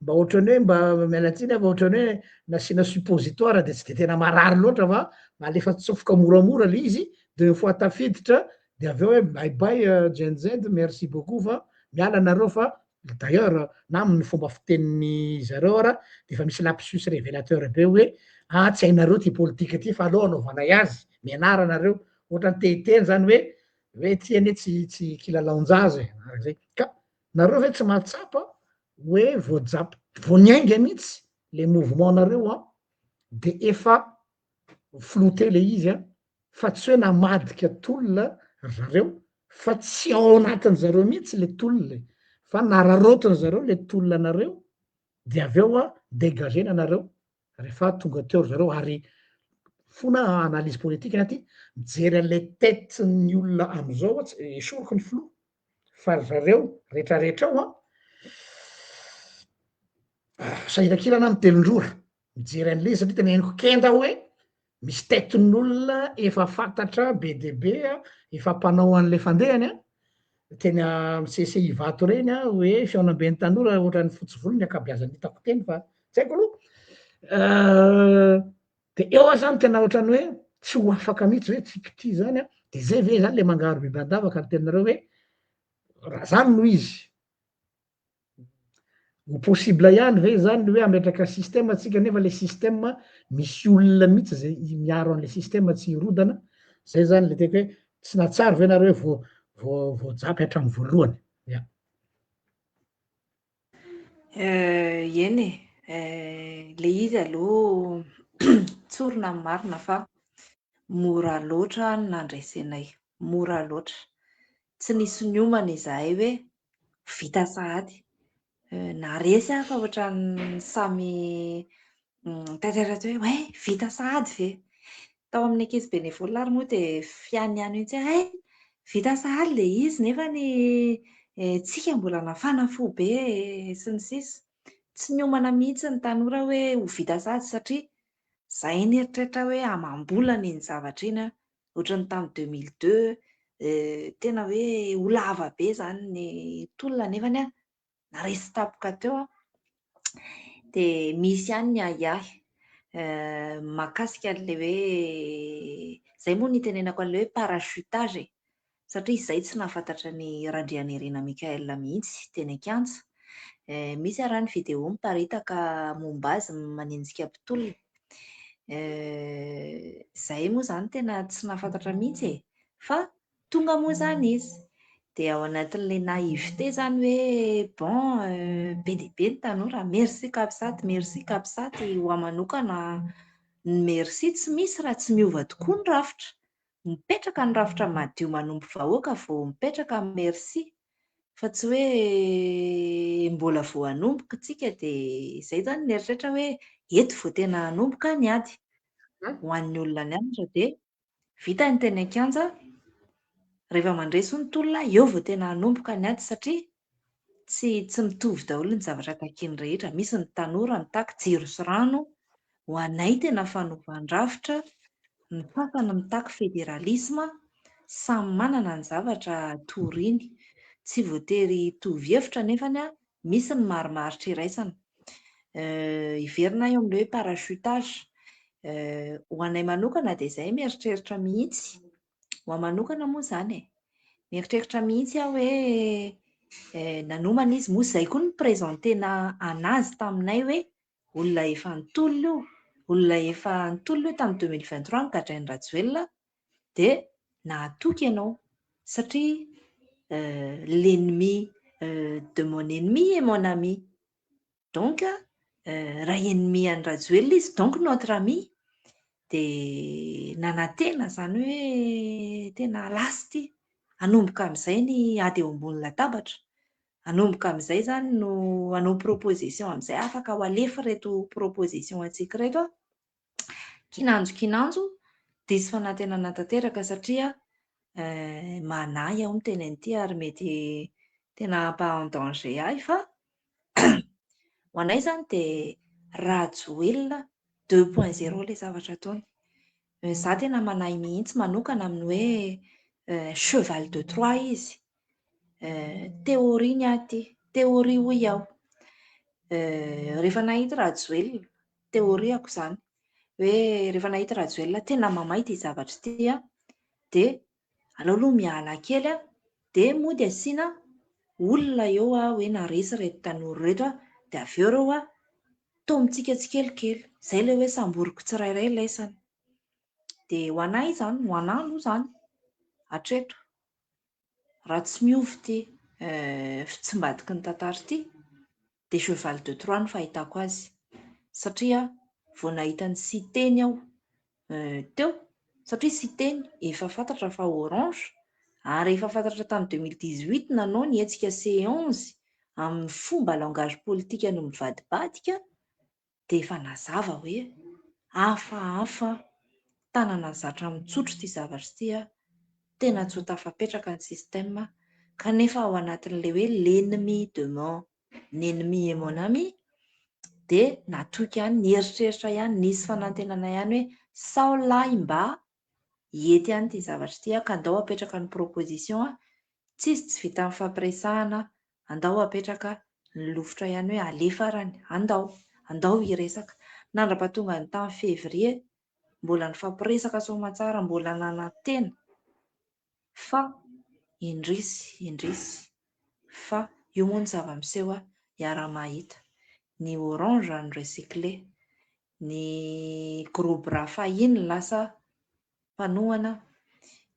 mba ohatrany hoe mba miala tsiny aho fa ohatrany hoe nasiana suppositoire de tsy de tena marary loatra fa alefa tsofoka moramora le izy de une fois tafiditra de avy eo hoe bye bye Gen Z merci beaucoup fa miala nareo fa d'ailleurs na amin'ny fomba fitenin'ny zareo ara de efa misy lapsus révélateur be hoe ah tsy hainareo ty politika ty fa aleo anaovanay azy mianara nareo ohatran'ny te hiteny zany hoe hoe ty anie tsy tsy kilalaon-jaza e arak'izay ka nareo ve tsy mahatsapa hoe voajapy vao niainga mihitsy le mouvement nareo an de efa flouté le izy an fa tsy hoe namadika tolona ry zareo fa tsy ao anatin zareo mihitsy le tolona e, fa nararaotin zareo le tolona anareo de avy eo a degagena nareo rehefa tonga teo ry zareo ary fona analyse politique ny aty mijery an'le tete ny olona amizao a tsy esoriko ny filoha fa ry zareo retraretra ao an sahirakirana mitelin-drora mijery an'le izy satria tena henoko kenda hoe misy tête-n'olona efa fantatra be dia be a, efa mpanao an'le fandehany a, teny am CCI Ivato reny a, hoe fihaonamben'ny tanora ohatran'ny fotsy volo ny ankabeazan'ny hitako teny fa tsy haiko aloha, de eo aho zany tena ohatran'ny hoe tsy ho afaka mihitsy hoe tsy k'ity zany a, de zay ve zany le mangaro biby an-davaka ny teninareo hoe raha zany no izy. Ho possible ihany ve zany ny hoe hametraka système tsika nefa le système misy olona mihitsy zay miaro an'le système tsy hirodana, zay zany le tiako hoe tsy nahatsiaro ve nareo hoe vo vo voajapy hatramin'ny voalohany? Ya. Eny e, le izy aloha tsorina ny marina fa mora loatra ny nandresenay, mora loatra. Tsy nisy niomana izahay hoe. Vita sahady. Naharesy aho fa ohatran'ny samy nitaitaitra teo hoe ouais, vita sahady ve? Tao amin'ny ankizy bénévole ary moa dia fianiany mihitsy hoe hay, vita sahady ilay izy nefa ny tsika mbola nafana fo be sy ny sisa. Tsy niomana mihitsy ny tanora hoe ho vita sahady satria izahay nieritreritra hoe amam-bolana iny zavatra iny an, ohatran'ny tamin'ny 2002, tena hoe ho lava be izany ny tolona nefany an, naresy tampoka teo aho. Dia misy ihany ny ahiahy mahakasika an'ilay hoe, izay moa no itenenako an'ilay hoe parachutage e, satria izay tsy nahafantatra an'i Randrianirina Michaël mihitsy teny an-kianja. Misy ara ny vidéo miparitaka momba azy manenjika mpitolona. Izay moa izany tena tsy nahafantatra mihitsy e, fa tonga moa izany izy. Dia ao anatin'ilay naïveté izany hoe bon, be dia be ny tanora, merci Capsat, merci Capsat, ho ahy manokana ny merci tsy misy raha tsy miova tokoa ny rafitra. Mipetraka ny rafitra madio manompo vahoaka vao mipetraka ny merci. Fa tsy hoe mbola vao hanomboka isika dia izay izany ny eritreritra hoe eto vao tena hanomboka ny ady. Ho an'ny olona nianatra dia vita ny teny an-kianja, rehefa mandresy ny tolona, eo vao tena hanomboka ny ady satria tsy tsy mitovy daholo ny zavatra takian'ny rehetra. Misy ny tanora mitaky jiro sy rano, ho anay tena fanovan-drafitra, ny sasany mitaky federalisma, samy manana ny zavatra toriny. Tsy voatery hitovy hevitra nefany misy ny marimaritra iraisana. Hiverina aho eo amin'ilay hoe parachutage. Ho anay manokana dia izahay mieritreritra mihitsy, ho ahy manokana moa izany e, mieritreritra mihitsy aho hoe nanomana izy, moa izay koa no ni-présenter-na an'azy taminay hoe olona efa nitolona io, olona efa nitolona io tamin'ny 2023 nogadrain'i Rajoelina dia nahatoky ianao satria l'ennemi de mon ennemi est mon ami. Donc raha ennemi an'i Rajoelina izy donc notre ami. Dia nanantena izany hoe tena lasa ity, hanomboka amin'izay ny ady eo ambony latabatra. Hanomboka amin'izay izany no hanao proposition amin'izay afaka ho alefa ireto proposition antsika ireto an. Kinanjo kinanjo, diso fanantenana tanteraka satria manahy aho miteny an'ity ary mety tena hampa en danger ahy fa ho anay izany dia Rajoelina 2.0 ilay zavatra ataony. Izaho tena manahy mihitsy manokana amin'ny hoe cheval de Troie izy. Théorie ny ahy ity, théorie hoy aho. Rehefa nahita Rajoelina, théorie-ko izany, hoe rehefa nahita Rajoelina tena mamay ity zavatra ity an, dia aleo aloha miala kely an, dia mody asiana olona eo hoe naharesy ireto tanora ireto an, dia avy eo ireo an, taomintsika tsikelikely. Izay ilay hoe samboriko tsirairay laisany. Dia ho an'ahy izany, ho an'ahy aloha izany, hatreto, raha tsy miova ity fitsimbadiky ny tantara ity, dia cheval de Troie no fahitako azy. Satria vao nahita ny Siteny aho teo, satria Siteny efa fantatra fa orange, ary efa fantatra tamin'ny 2018 nanao ny hetsika C11 amin'ny fomba langage politique no mivadibadika, dia efa nazava hoe hafahafa, tanana zatra mitsotro ity zavatra ity, tena tsy ho tafapetraka ny système, kanefa ao anatin'ilay hoe l'ennemi de mon ennemi est mon ami, dia natoky ihany, nieritreritra ihany, nisy fanantenana ihany hoe sao lahy mba hety ihany ity zavatra ity, ka andao apetraka ny proposition, tsisy tsy vitan'ny fampiresahana, andao apetraka ny lofitra ihany hoe alefa arany, andao, andao hiresaka. Nandrapatonga ny tamin'ny février, mbola nifampiresaka soamantsara, mbola nanantena fa indrisy, indrisy fa io moa ny zava-miseho iaraha-mahita. Ny orange no recyclé, ny gros bras fahiny lasa mpanohana,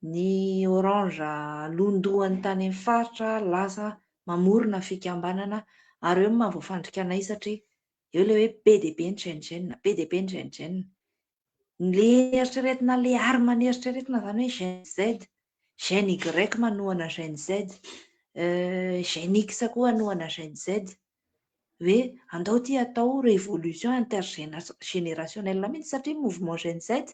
ny orange londohany tany amin'ny faritra lasa mamorona fikambanana ary eo no mahavoafandrika anay satria eo ilay hoe be dia be ny GNGN, be dia be ny GNGN. Ilay eritreretina, ilay arme n'eritreretina izany hoe Gen Z, Gen Y manohana Gen Z. Gen X koa hanohana Gen Z. Hoe andao ity atao révolution intergénérationnelle mihitsy satria mouvement Gen Z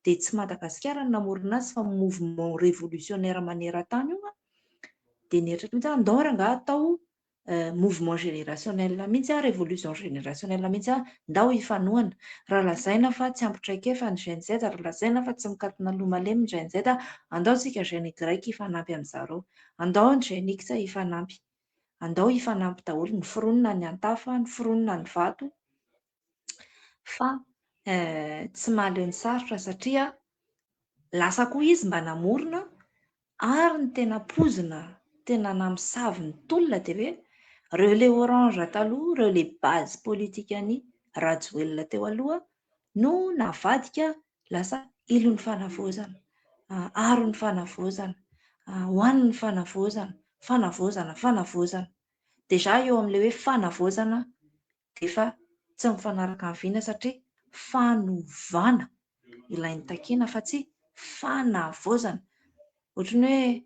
dia tsy Madagasikara no namorona azy fa mouvement révolutionnaire maneran-tany io an. Dia nieritreritra mihitsy aho andao rangahy atao mouvement générationnel mihitsy an, révolution générationnelle mihitsy an, ndao hifanohana. Raha lazaina fa tsy ampy traikefa ny Gen Z, raha lazaina fa tsy mikatona loha malemy ny Gen Z, andao isika Gen Y hifanampy amin'zareo. Andao ny Gen X hifanampy. Andao hifanampy daholo, ny foronina ny antafa, ny foronina ny vato, fa tsy mahaleo ny sarotra satria lasa koa izy mba namorona ary ny tena poizina, tena namosavy ny tolona dia hoe ireo le orange taloha, ireo le base politikan'i Rajoelina teo aloha no navadika lasa ilon'ny fanavaozana, aron'ny fanavaozana, ho an'ny fanavaozana, fanavaozana, fanavaozana. Déjà eo amin'ilay hoe fanavaozana dia efa tsy mifanaraka amin'ny vina satria fanovana ilay notakiana fa tsy fanavaozana. Ohatran'ny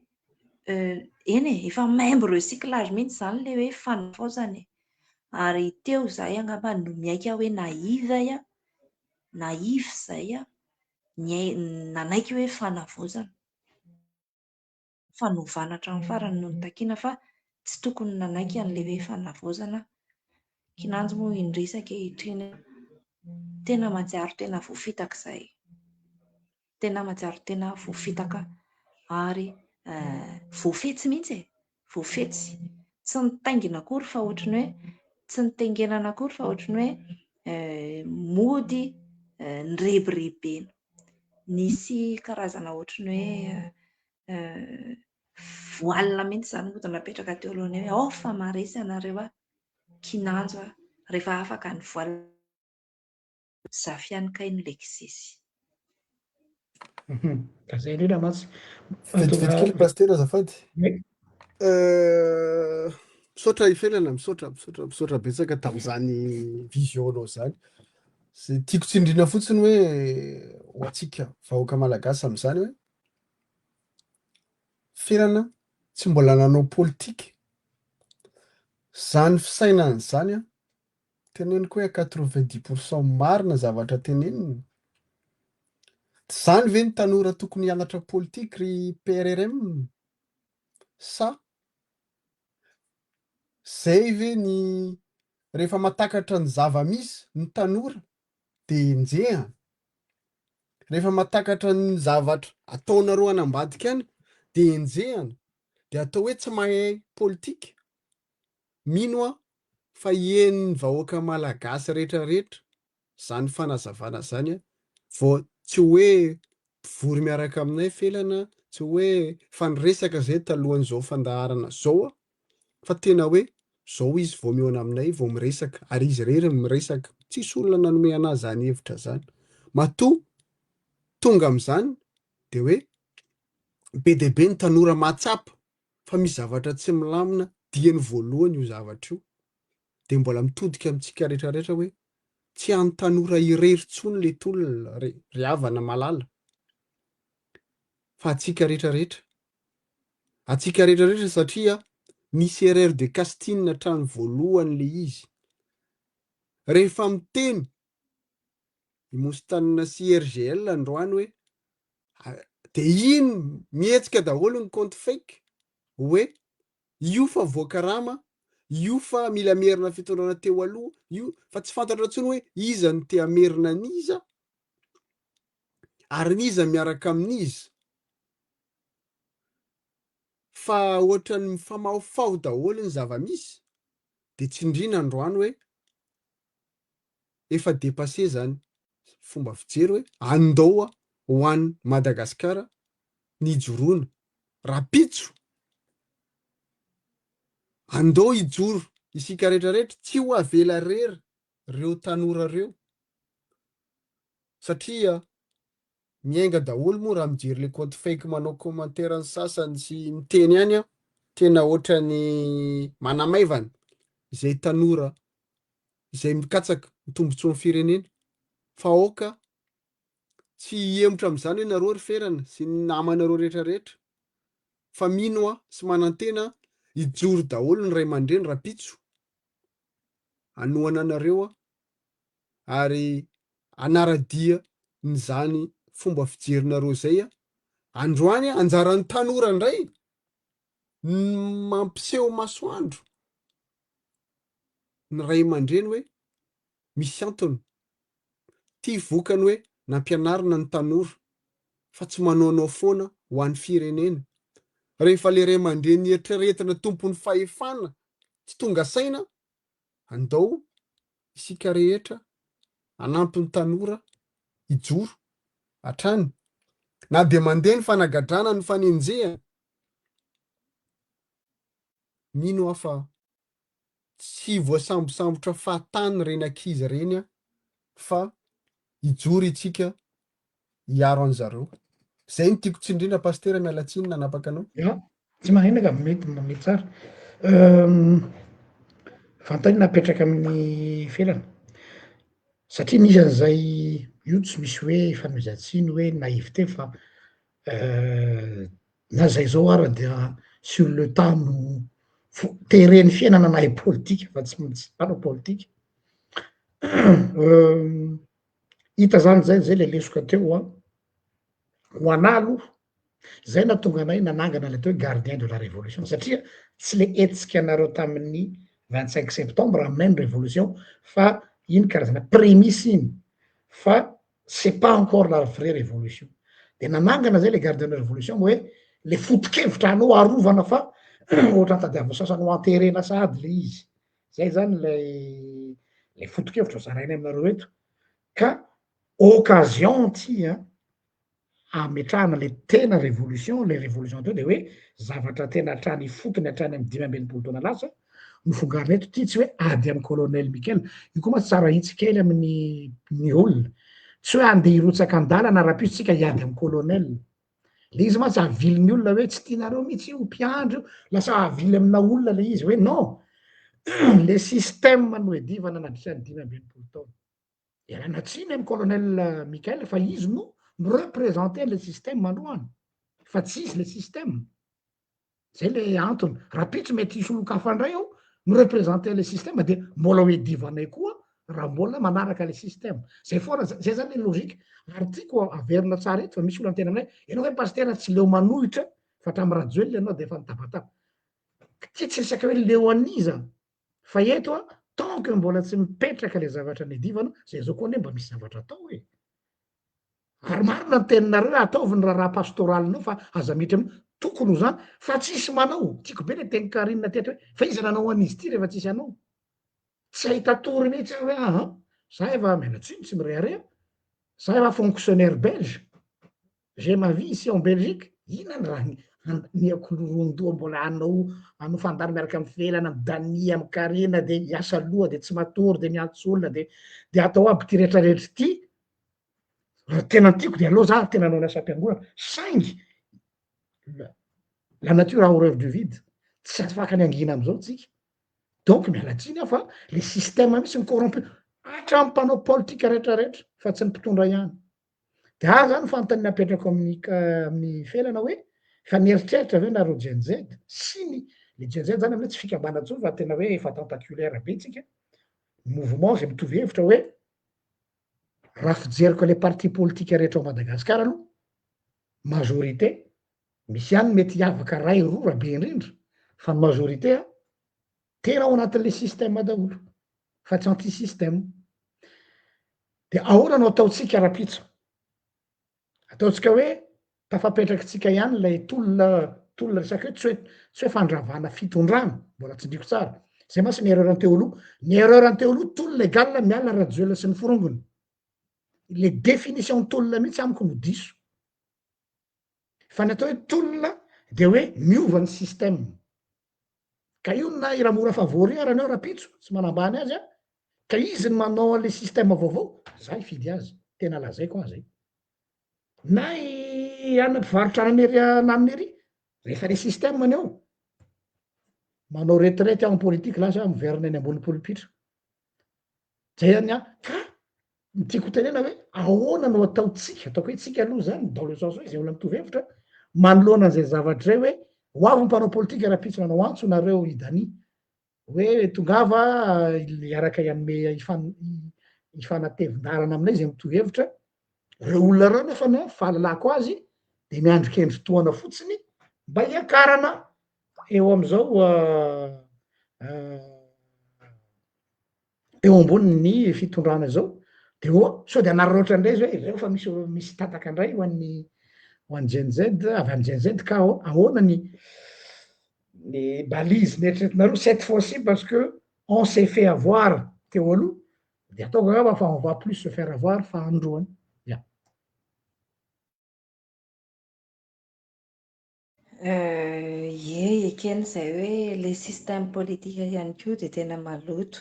hoe eny e, efa maimbo recyclage mihitsy izany ilay hoe fanavaozana e. Ary teo izahay angamba no miaika hoe naive aho, naive izahay nanaiky hoe fanavaozana. Fanovana hatramin'ny farany no notakiana fa tsy tokony nanaiky an'ilay hoe fanavaozana. Kinanjo moa indrisy ankehitriny tena mahatsiaro tena voafitaka izahay. Tena mahatsiaro tena voafitaka ary voafetsy mihitsy e! Voafetsy. Tsy nitaingina akory fa ohatran'ny hoe tsy nitaingenana akory fa ohatran'ny hoe mody nirebirebena. Nisy karazana ohatran'ny hoe voile mihitsy izany mody napetraka teo alohany hoe ao fa maharesy anareo aho, kinanjo aho, rehefa afaka ny voile. Zafy ihany kay no lekisesy. Ka zay indrindra mantsy. Vetivety kely Pasitera azafady. Misaotra Ifelana, misaotra, misaotra, misaotra betsaka tamin'izany vision-nao izany. Izay tiako tsindriana fotsiny hoe ho antsika vahoaka malagasy amin'izany hoe Felana tsy mbola nanao politika. Izany fisainana izany an, Teneniko hoe à 90 pour cent marina zavatra teneniny. Tsy zany ve ny tanora tokony hianatra politique ry PRRM? Sa zay ve ny rehefa matakatra ny zava-misy ny tanora de enjehana? Rehefa matakatra ny zavatra ataonareo any ambadika any de enjehana? De atao hoe tsy mahay politique? Mino aho fa henon'ny vahoaka malagasy rehetra rehetra zany fanazavana zany vao tsy hoe mpivory miaraka aminay Felana, tsy hoe fa niresaka zay talohan'izao fandaharana zao fa tena hoe zao izy vao mihaona aminay vao miresaka ary izy irery no miresaka, tsisy olona nanome anazy zany hevitra zany. Matoa tonga amin'izany de hoe be dia be ny tanora mahatsapa fa misy zavatra tsy milamina dieny voalohany io zavatra io dia mbola mitodika amintsika rehetra rehetra hoe tsy an'ny tanora irery intsony le tolona ry ry havana malala fa antsika rehetra rehetra antsika rehetra rehetra satria nisy erreur de casting hatrany voalohany le izy rehefa miteny i Moustane sy RGL androany hoe dia iny mihetsika daholo ny compte fake hoe io fa voakarama, io fa mila merina fitondrana teo aloha, io fa tsy fantatra intsony hoe iza no te hamerina an'iza ary n'iza miaraka amin'iza fa ohatran'ny mifamahofaho daholo ny zava-misy dia tsindriana androany hoe efa dépassé zany fomba fijery hoe andao ho an'i Madagasikara ny hijoroana rapitso, andao hijoro isika rehetra rehetra, tsy ho avela rery reo tanora reo satria miainga daholo moa raha mijery le compte fake manao commentaire ny sasany sy miteny ihany aho tena ohatrany manamaivana izay tanora izay mikatsaka ny tombotsoan'ny firenena fa aoka tsy hihemotra amin'izany hoe nareo ry Ferana sy ny namanareo rehetra rehetra fa mino aho sy manantena aho. Hijoro daholo ny ray aman-dreny rahampitso hanohana anareo aho ary hanara-dia an'izany fomba fijerinareo izay aho. Androany anjaran'ny tanora indray ny mampiseho masoandro ny ray aman-dreny hoe misy antony. Ity vokany hoe nampianarina ny tanora fa tsy manaonao foana ho an'ny firenena. Rehefa le ray aman-dreny eritreretina tompon'ny fahefana tsy tonga saina, andao isika rehetra hanampy ny tanora hijoro hatrany na dia mandeha ny fanagadrana ny fanenjehana. Mino aho fa Tsy voasambosambotra fahatany ireny ankizy ireny an, fa hijoro itsika hiaro an'zareo. Zay no tiako tsindrina Pasitera, miala tsiny nanapaka anao. Ya, tsy maninona ka, mety mety tsara. Fanontaniana apetraka amin'ny felana, satria misy an'izay, io tsy misy hoe ifanomezan-tsiny hoe naïveté fa Na zay zao ara dia sur le tas no teren'ny fiainana nahay politika fa tsy tsy mpanao politika. Hita zany zay zay le lesoka teo an, ho anah aloha, zay nahatonga anay nanangana le atao hoe gardien de la révolution satria tsy le hetsika nareo tamin'ny 25 septembre aminay ny révolution fa iny karazana prémisse iny fa c'est pas encore la vraie révolution de nanangana zay le gardien de la révolution hoe le foto-kevitra anao arovana fa ohatran'ny tadiavin'ny sasany ho anterena sahady le izy, zay zany lay le foto-kevitra zarainay aminareo eto ka occasion ty an hametrahana le tena révolution, le révolution teo de hoe zavatra tena hatrany ifotony hatrany amy 65 taona lasa nofongarina eto ty, tsy hoe ady amy colonel Michael, io koa mantsy tsara ahitsy kely amin'ny ny olona, tsy hoe andeha hirotsaka an-dalana rahampitso tsika hiady amy colonel, le izy mantsy avilin'ny olona hoe tsy tianareo mihitsy io mpiandry io, lasa avily amina olona le izy hoe non, le système no edivana nandritra ny 65 taona. Ialana tsiny am colonel Michael fa izy no mi-representer le système androany fa tsy izy le système, zay le antony, rapitso mety hisy olon-kafa ndray eo mi-representer le système de mbola ho edivanay koa raha mbola manaraka le système, zay foana zay zany le logique, ary tiako averina tsara eto fa misy olona miteny aminay, ianao ve pasitera tsy leo manohitra fa hatramin'ny Rajoelina ianao de efa nitabataba, ty tsy resaka hoe leo an'iza Fa eto an, tant que mbola tsy mipetraka le zavatra niadivana, zay zao koa anie mba misy zavatra atao e. Ary marina ny teninareo hoe ataovy ny raharaha pastoralinao fa aza miditra amin'io, tokony ho zany, fa tsisy manao, tiako be le tenin'i Carine teto hoe fa iza nanao an'izy ity rehefa tsisy anao? Tsy hahita tory mihitsy aho hoe aha, za efa miala tsiny tsy mirehareha, za efa fonctionnaire belge, J'ai ma vie ici en Belgique, inona ny raha haniniako lorondoha mbola hanao hanao fandany miaraka amin'ny Felana, amin'i Dania, amin'i Karina de hiasa loha de tsy matory de miantso olona de de atao aby ity retraretra ity, raha tena tiako de aleo za tena hanao ny asam-piangonana, saingy la nature a horreur du vide, tsy afaka ny hangina am'zao tsika, donc miala tsiny aho fa le système mihitsy no corrompu, hatramin'ny mpanao politika retraretra fa tsy ny mpitondra ihany. De ahy zany fanontaniana apetrako amin'ny amin'ny felana hoe efa nieritreritra ve nareo Gen Z sy ny le Gen Z zany aminay tsy fikambanana intsony fa tena hoe efa tentaculaire be tsika, mouvement zay mitovy hevitra hoe raha fijeriko le parti politika rehetra ao Madagasikara aloha majorité misy ihany mety hiavaka ray roa raha be indrindra fa ny majorité a tena ao anatin'le système daholo fa tsy anti système. De ahoana no ataontsika rapitso? Ataontsika hoe tafapetrakitsika ihany ilay tolona, tolona resaka hoe tsy hoe tsy hoe fandravana fitondrana, mbola tsindriko tsara, zay mantsy ny erreur teo aloha, ny erreur teo aloha tolona egal miala Rajoelina sy ny forongony, le définition tolona mihitsy amiko no diso, fa ny atao hoe tolona de hoe miova ny système. Ka io na i Ramora favori ara ny ao rapitso, tsy manambany azy aho, ka izy no manao an'le système vaovao, za hifidy azy, tena lazaiko aza io. Na i anona mpivarotra anana ery ananona ery, rehefa le système ny ao, manao retraite aho en politique lasa aho miverina eny ambony polipitra. Zay zany an, ka ny tiako hotenena hoe ahoana no ataontsika, ataoko hoe tsika aloha zany dans le sens hoe zay olona mitovy hevitra, manoloana an'izay zavatra izay hoe. Ho avy ny mpanao politika rahampitso nanao antso nareo i Dani hoe tongava hiaraka hianome hifanatevin-dalana aminay izay mitovy hevitra. Reo olona reo nefa ny fahalalako azy de miandry kendry tohana fotsiny mba hiakarana eo am'izao eo ambonin'ny fitondrana izao, de oa sao de hanararaotra indray izy hoe ireo fa misy misy tataka indray ho an'ny ho an'ny Gen Z, avy any Gen Z ka ahoana ny ny balise neritreretinareo cette fois ci parce que on s'est fait avoir teo aloha de ataoko angamba fa on va plus se faire avoir fa androany, ya. Ie, ekena izay hoe ilay système politique ihany koa dia tena maloto.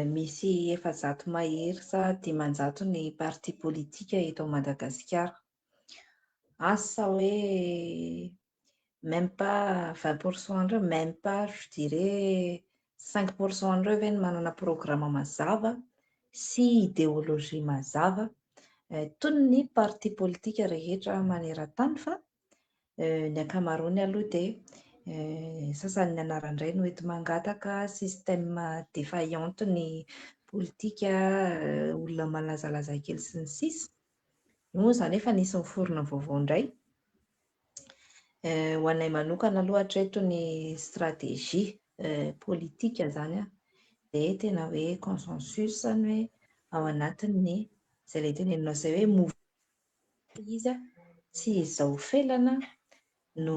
Misy 400 mahery sa 500 ny parti politique eto Madagasikara. Asa hoe même pas 20 % andreo, même pas je dirais 5 % andreo ve no manana programme mazava sy idéologie mazava toy ny parti politique rehetra maneran-tany fa ny ankamaroany aloha dia sasany ny anaran-dray no enti-mangataka système défaillante ny politika, olona malazalaza kely sy ny sisa. Io moa izany efa nisy niforona vaovao indray. Ho anay manokana aloha hatreto ny stratégie politique izany dia tena hoe consensus izany hoe ao anatin'ny izay ilay teneninao izay hoe mouvement izy tsy izao felana no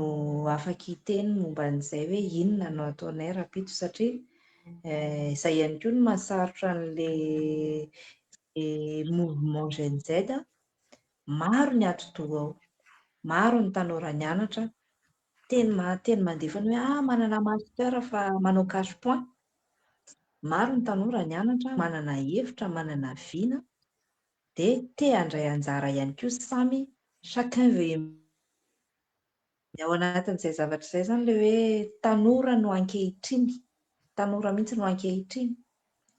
afaka hiteny momba an'izay hoe inona no ataonay rahampitso satria izay ihany koa no mahasarotra an'ilay mouvement Gen Z. Maro ny atidoha ao, maro ny tanora nianatra, teny teny mandefa ny hoe ah manana master fa manao cash point. Maro ny tanora nianatra, manana hevitra, manana vina, dia te handray anjara ihany koa samy chacun veut. Ao anatin'izay zavatra izay izany ilay hoe tanora no ankehitriny, tanora mihitsy no ankehitriny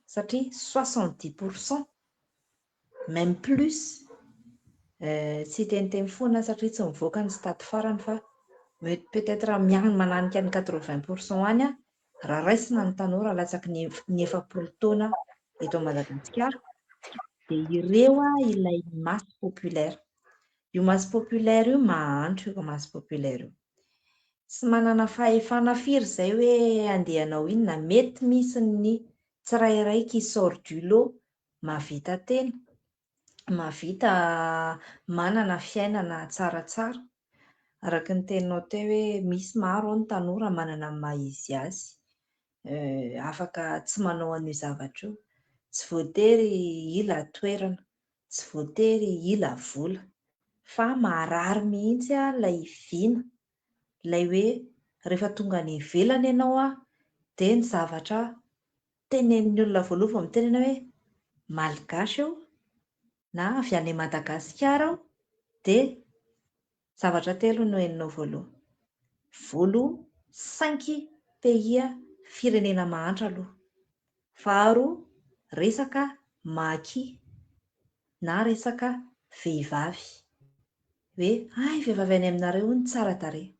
satria 70 % même plus, tsy hiteniteny foana satria tsy mivoaka ny stade farany fa mety peut-être miany mananika ny 80 % any raha raisina ny tanora latsaky ny 40 taona eto Madagasikara, dia ireo ilay masse populaire. Io masse populaire io mahantra io masse populaire io. Tsy manana fahefana firy izay hoe andeha hanao inona, mety misy ny tsirairay qui sort du lot mahavita tena, mahavita manana fiainana tsaratsara. Araka ny teninao teo hoe misy maro ao ny tanora manana ny maha izy azy, afaka tsy manao an'io zavatra io, tsy voatery hila toerana, tsy voatery hila vola fa marary mihitsy ilay vina, ilay hoe rehefa tonga any ivelany ianao dia ny zavatra tenenin'ny olona voalohany vao miteny ianao hoe malgache aho na avy any Madagasikara aho dia zavatra telo no henonao voalohany. Voalohany, cinq pays firenena mahantra aloha. Faharoa, resaka maki na resaka vehivavy. Hoe ay vehivavy any aminareo hono tsara tarehy.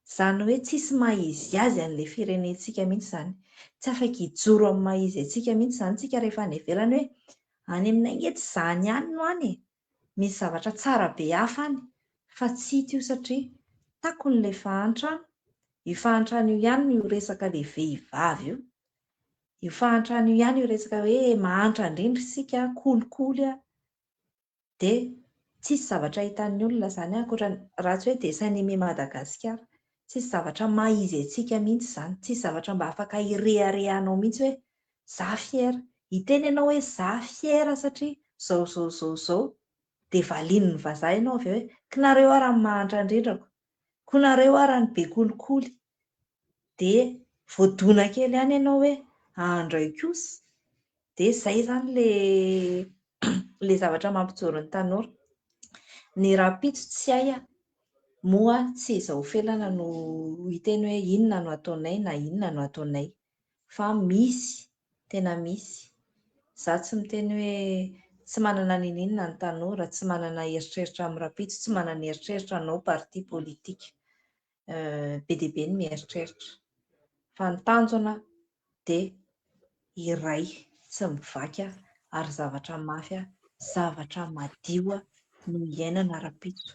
Izany hoe tsisy maha izy azy an'ilay firenentsika mihitsy izany. Tsy afaka hijoro amin'ny maha izy antsika mihitsy izany tsika rehefa any ivelany hoe any aminay ange tsy izany ihany no any e. Misy zavatra tsara be hafa any fa tsy hita io satria takon'ilay fahantrana. Io fahantrana io ihany io resaka ilay vehivavy io. Io fahantrana io ihany io resaka hoe mahantra indrindra isika, kolikoly dia tsisy zavatra hitan'ny olona izany ankoatra raha tsy hoe dessin animé Madagasikara. Tsisy zavatra maha izy antsika mihitsy izany. Tsisy zavatra mba afaka hireharehanao mihitsy hoe za fier. Hiteny ianao hoe za fier satria zao zao zao zao dia valian'ny vazaha ianao avy eo hoe kinareo ara ny mahantra indrindrako, konareo ara ny be kolikoly. Dia voadona kely ihany ianao hoe andray kosa. Dia izay izany ilay zavatra mampijoro ny tanora. Ny rahampitso tsy hay moa tsy izao felana no hiteny hoe inona no ataonay na inona no ataonay fa misy, tena misy. Za tsy miteny hoe tsy manana ninoninona ny tanora, tsy manana eritreritra amin'ny rahampitso, tsy manana eritreritra hanao parti politique. Be dia be ny mieritreritra. Fa ny tanjona dia iray tsy mivaky ary zavatra mafy, zavatra madio no iainana rahampitso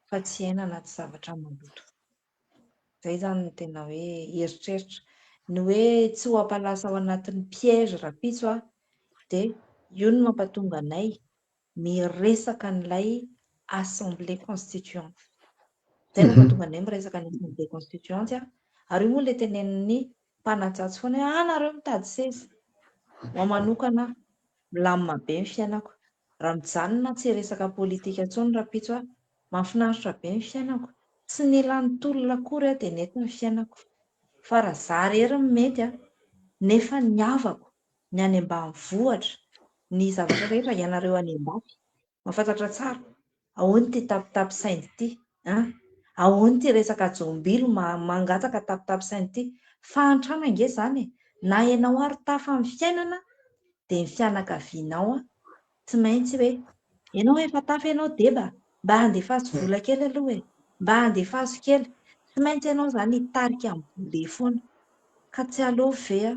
fa tsy hiaina anaty zavatra maloto. Izay izany no tena hoe eritreritra. Ny hoe tsy ho ampalasa ao anatin'ny piège rahampitso dia io no mampatonga anay miresaka an'ilay assemblée constituante. Izay no mampatonga anay miresaka ny assemblée constituante ary io moa ilay tenenin'ny mpanatsatso foana hoe ah nareo mitady seza. Ho ahy manokana milamina be ny fiainako. Raha mijanona tsy hiresaka politika intsony rahampitso aho, mahafinaritra be ny fiainako. Tsy nila nitolona akory aho dia nety ny fiainako. Fa raha za irery no mety nefa ny havako, ny any ambanivohitra, ny zavatra rehetra, ianareo any andafy, mahafantatra tsara, ahoana ity tapitapy saingy ity an? Ahoana ity resaka jombilo mangataka tapitapy saingy ity? Fahantrana ange izany e! Na ianao ary tafa amin'ny fiainana dia ny fianakavianao tsy maintsy hoe ianao efa tafa ianao deba, mba andefaso vola kely aloha e! Mba andefaso kely. Tsy maintsy ianao izany hitarika amin'ny vola foana. Ka tsy aleo ve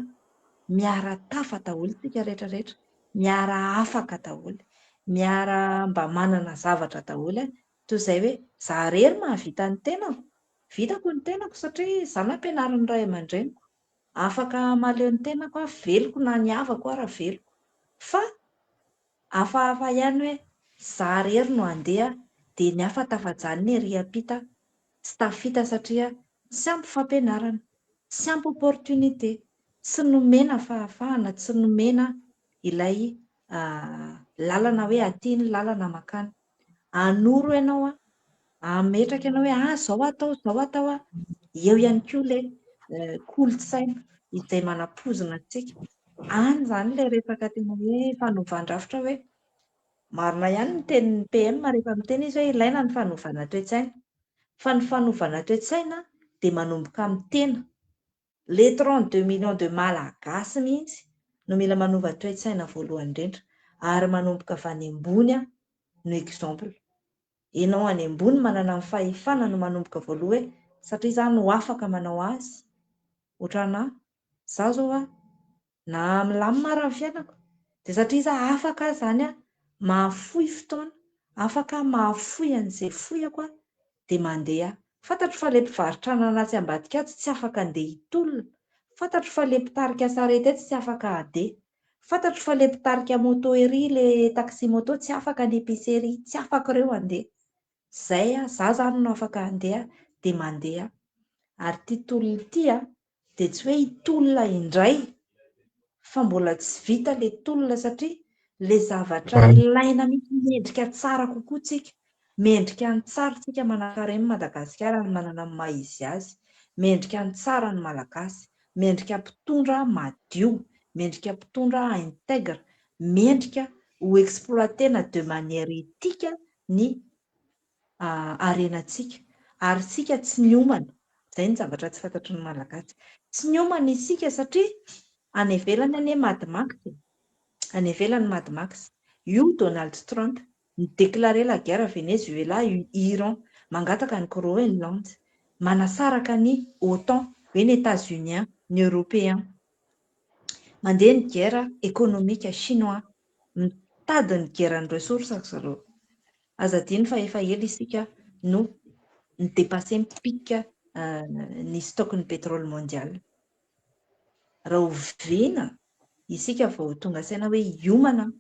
miara-tafa daholo isika rehetra rehetra, miara-afaka daholo, miara mba manana zavatra daholo toy izay hoe za irery mahavita ny tenako, vitako ny tenako satria za nampianarin'ny ray aman-dreniko, afaka mahaleo ny tenako aho, veloko na ny havako ara veloko, fa hafahafa ihany hoe za irery no handeha dia ny hafa tafajanona ery ampita tsy tafita satria tsy ampy fampianarana, tsy ampy opportunité, tsy nomena fahafahana, tsy nomena ilay lalana hoe aty ny lalana mankany. Hanoro ianao an, hametraka ianao hoe ah izao atao, izao atao an. Eo ihany koa ilay kolontsaina izay manapoizina antsika. Any izany ilay resaka tena hoe fanovan-drafitra hoe marina ihany ny tenin'ny PM rehefa miteny izy hoe ilaina ny fanovana toe-tsaina. Fa ny fanovana toe-tsaina dia manomboka amin'ny tena. Les 32 millions de Malagasy mihitsy no mila manova toe-tsaina voalohany indrindra ary manomboka avy any ambony no exemple. Enao any ambony manana ny fahefana no manomboka voaloha hoe satria za no afaka manao azy ohatranà za zao a na milamina ara ny fiainako dia satria za afaka aho zany a mahafoy fotoana afaka aho mahafoy an'izay foyako aho dia mandeha aho. Fantatro fa ilay mpivarotra anana atsy ambadika atsy tsy afaka andeha hitolona. Fantatro fa ilay mpitarika sarety etsy tsy afaka hadeha. Fantatro fa ilay mpitarika moto ery, ilay taxi moto tsy afaka ny épicerie, tsy afaka ireo handeha. Izay aho, za izany no afaka handeha dia mandeha aho. Ary ity tolona ity an, dia tsy hoe hitolona indray fa mbola tsy vita ilay tolona satria ilay zavatra ilaina mihitsy mendrika tsara kokoa tsika, mendrika ny tsara tsika manankarena Madagasikara ary manana ny maha izy azy, mendrika ny tsara ny Malagasy, mendrika mpitondra madio, mendrika mpitondra intègre, mendrika ho exploiter-na de manière éthique ny harenantsika ary isika tsy niomana, izay ny zavatra tsy fantatry ny Malagasy, tsy niomana isika satria any ivelany anie Mad Max e, any ivelany Mad Max, io Donald Trump ni-declarer la guerre Venezuela, Iran, mangataka ny Groenland, manasaraka ny OTAN, hoe ny Etats-Uniens, ny Européens, mandeha ny guerre économique chinois, mitady ny guerre ny ressources ry zareo. Aza adino fa efa ela isika no ni-depasser ny pic ny stock ny pétrole mondial. Rahoviana isika vao ho tonga saina hoe hiomana?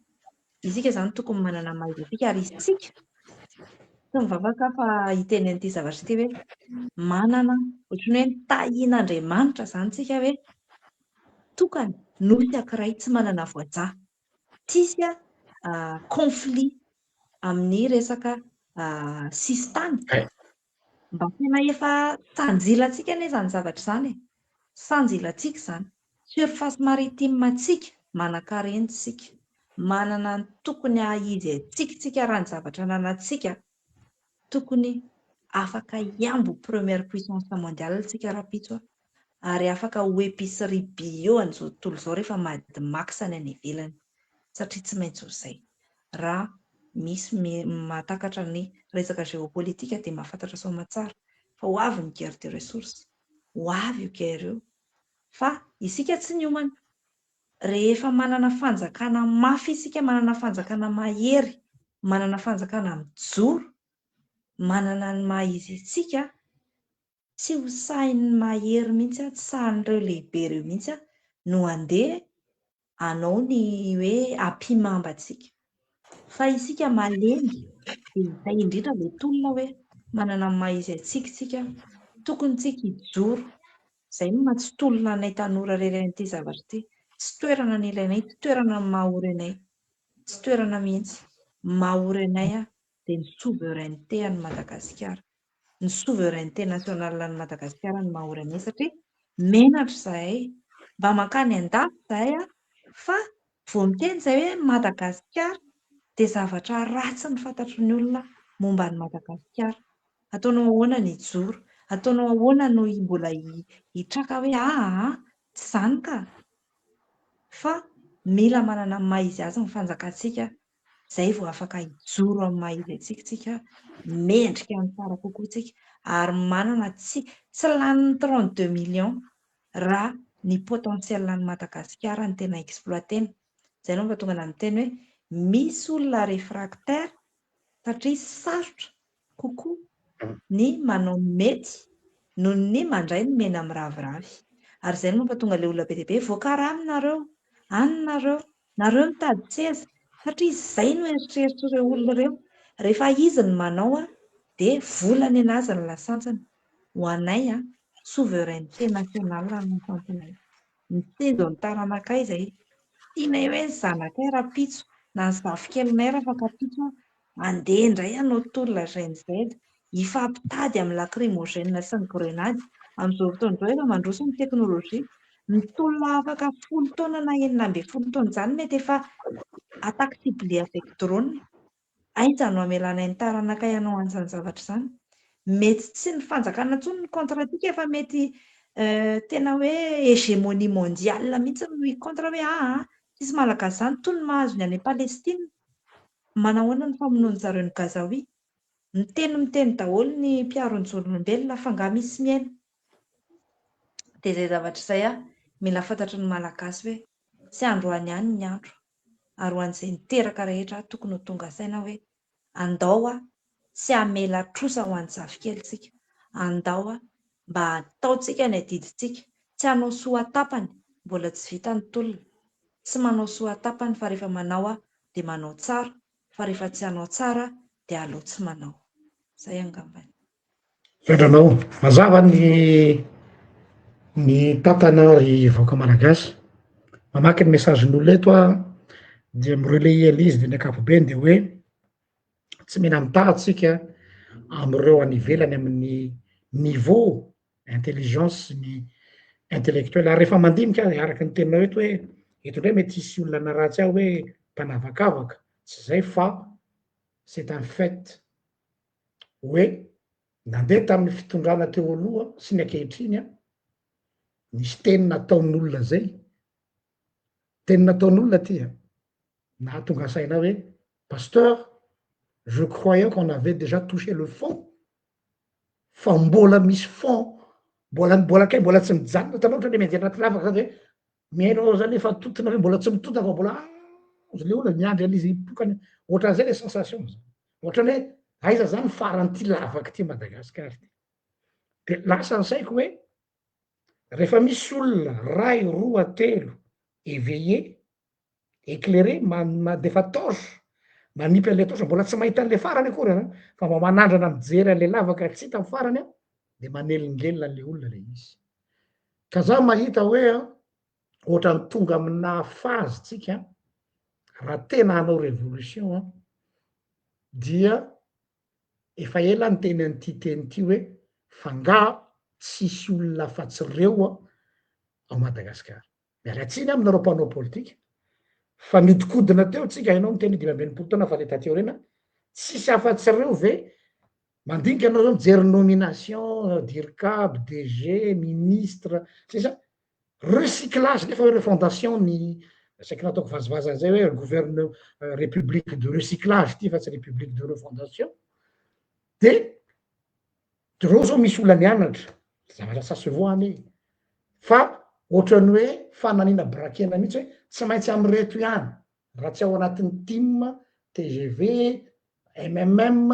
Isika izany tokony manana maha izy antsika ary isika tsy mivavaka aho fa hiteny an'ity zavatra ity hoe manana ohatran'ny hoe nitahian'Andriamanitra izany isika hoe tokana, nosy ankiray tsy manana voajaha. Tsisy conflit amin'ny resaka sisintany. Mba tena efa sanjilantsika anie izany zavatra izany e! Sanjilantsika izany. Surface maritime antsika, manankarena isika. Manana ny tokony haha izy antsika isika raha ny zavatra ananantsika. Tokony afaka hiambo première puissance mondiale isika rahampitso ary afaka ho épicerie bio an'izao tontolo izao rehefa Mad Max any any ivelany satria tsy maintsy ho izay. Raha misy mahatakatra ny resaka géopolitique dia mahafantatra soamatsara. Fa ho avy ny guerre des ressources. Ho avy io guerre io. Fa isika tsy niomana. Rehefa manana fanjakana mafy isika, manana fanjakana mahery, manana fanjakana mijoro, manana ny maha izy antsika, tsy ho sahin'ny mahery mihitsy, tsy sahin'ireo lehibe ireo mihitsy no handeha hanao ny hoe ampihimamba antsika. Fa isika malemy, dia izay indrindra ilay tolona hoe manana ny maha izy antsika isika, tokony tsika hijoro. Izay no maha tsy tolona anay tanora irery an'ity zavatra ity. Tsy toerana ny ilainay, tsy toerana ny maha ory anay. Tsy toerana mihitsy. Ny maha ory anay dia ny souveraineté an'i Madagasikara. Ny souveraineté nationale an'i Madagasikara no maha ory anay satria menatra izahay. Mba mankany an-dafy izahay fa vao miteny izahay hoe Madagasikara dia zavatra ratsy no fantatry ny olona momba an'i Madagasikara. Ataonao ahoana ny hijoro? Ataonao ahoana no mbola hitraka hoe aa tsy izany ka! Fa mila manana ny maha izy azy ny fanjakantsika izay vao afaka hijoro amin'ny maha izy antsika isika, mendrika ny tsara kokoa isika ary manana tsy tsy lanin'ny 32 millions raha ny potentiel an'i Madagasikara no tena exploiter-na. Izay no mahatonga anah miteny hoe misy olona réfractaire satria sarotra kokoa ny manao ny mety noho ny mandray ny mena miraviravy. Ary izay no mampatonga ilay olona be dia be, voakarama nareo, any nareo, nareo mitady seza, satria izay no eritreritr'ireo olona ireo. Rehefa izy no manao dia vola nenazy ny lasantsiny. Ho anay, souveraineté nationale no lasantsiny. Mitsinjo ny taranakay izay. Tianay hoe ny zanakay rahampitso na ny zafikelinay rafakampitso handeha indray hanao tolona Gen Z, hifampitady amin'ny lacrymogène sy ny grenady. Amin'izao fotoana izao efa mandroso ny teknolojia. Ny tolona afaka folo taona na 16 taona izany mety efa attaque ciblée avec drone. Aiza no hamelanay ny taranakay hanao an'izany zavatra izany? Mety tsy ny fanjakana intsony no contre antsika fa mety tena hoe hégémonie mondiale mihitsy no hi-contre hoe aa tsisy malagasy izany toy ny mahazo ny any Palestine. Manahoana ny famonoan-dry zareo ny Gazaoui? Miteny miteny daholo ny mpiaro ny zon'olombelona fa nga misy mihaino? Dia izay zavatra izay mila fantatry ny malagasy hoe tsy androany ihany ny andro. ary ho an'izay niteraka rehetra tokony ho tonga saina hoe andao tsy hamela trosa ho an'ny zafikelintsika, andao mba hataontsika ny adidintsika, tsy hanao soa tapany, mbola tsy vita ny tolona, tsy manao soa tapany fa rehefa manao dia manao tsara, fa rehefa tsy hanao tsara dia aleo tsy manao. Izay angambany. Misaotra anao. Mazava ny ny tantana ry vahoaka malagasy. Mamaky ny message-n'olona eto aho dia mi-relayer an'izy dia ny ankapobeny dia hoe tsy mila mitaha tsika amin'ireo any ivelany amin'ny niveau intelligence sy ny intellectuel ary rehefa mandinika aho araka ny teninao eto hoe eto indray mety hisy olona hanaratsy ahy hoe mpanavakavaka, tsy izay fa c'est un fait hoe nandeha tamin'ny fitondrana teo aloha sy ny ankehitriny an, nisy teny nataon'olona zay, teny nataon'olona ty an, nahatonga saina hoe pasteur je croyais qu'on avait déjà touché le fond fa mbola misy fond, mbola mbola kay mbola tsy mijanona, hitanao ohatrany hoe mianjera anaty lavaka zany hoe Mihaino anao zany efa tontona ve mbola tsy mitontona fa mbola azo le olona miandry an'izy hipokany ohatran'izay le sensation zany ohatran'ny hoe aiza zany faran'ity lavaka ity Madagascar ity de lasa ny saiko hoe rehefa misy olona ray roa telo éveillé éclairé mandefa torche manipy an'le torche mbola tsy mahita an'le farany akory an fa mba manandrana mijery an'le lavaka tsy hita ny farany an de manelingelina an'le olona le izy Ka za mahita hoe ohatran'ny tonga aminà phase tsika raha tena hanao révolution an, dia efa ela aho niteny an'ity teny ity hoe f'angaha tsisy olona afa-tsy reo ao Madagasikara. Miala tsiny aminareo mpanao politika fa niodikodina teo tsika, ianao niteny hoe 65 taona fa le taty aoriana tsisy afa-tsy reo ve Mandinika anao zao mijery nomination, dircab, DG, ministre, sisa, recyclage nefa hoe refondation ny saika nataoko vazivazy an'izay hoe gouverne république de recyclage ty fa tsy république de refondation, de. De reo zao misy olona nianatra, zavatra ça se voit anie e, fa ohatran'ny hoe fananiana brakena mihitsy hoe tsy maintsy amin'ireto ihany, raha tsy ao anatin'ny tim, tgv, mmm,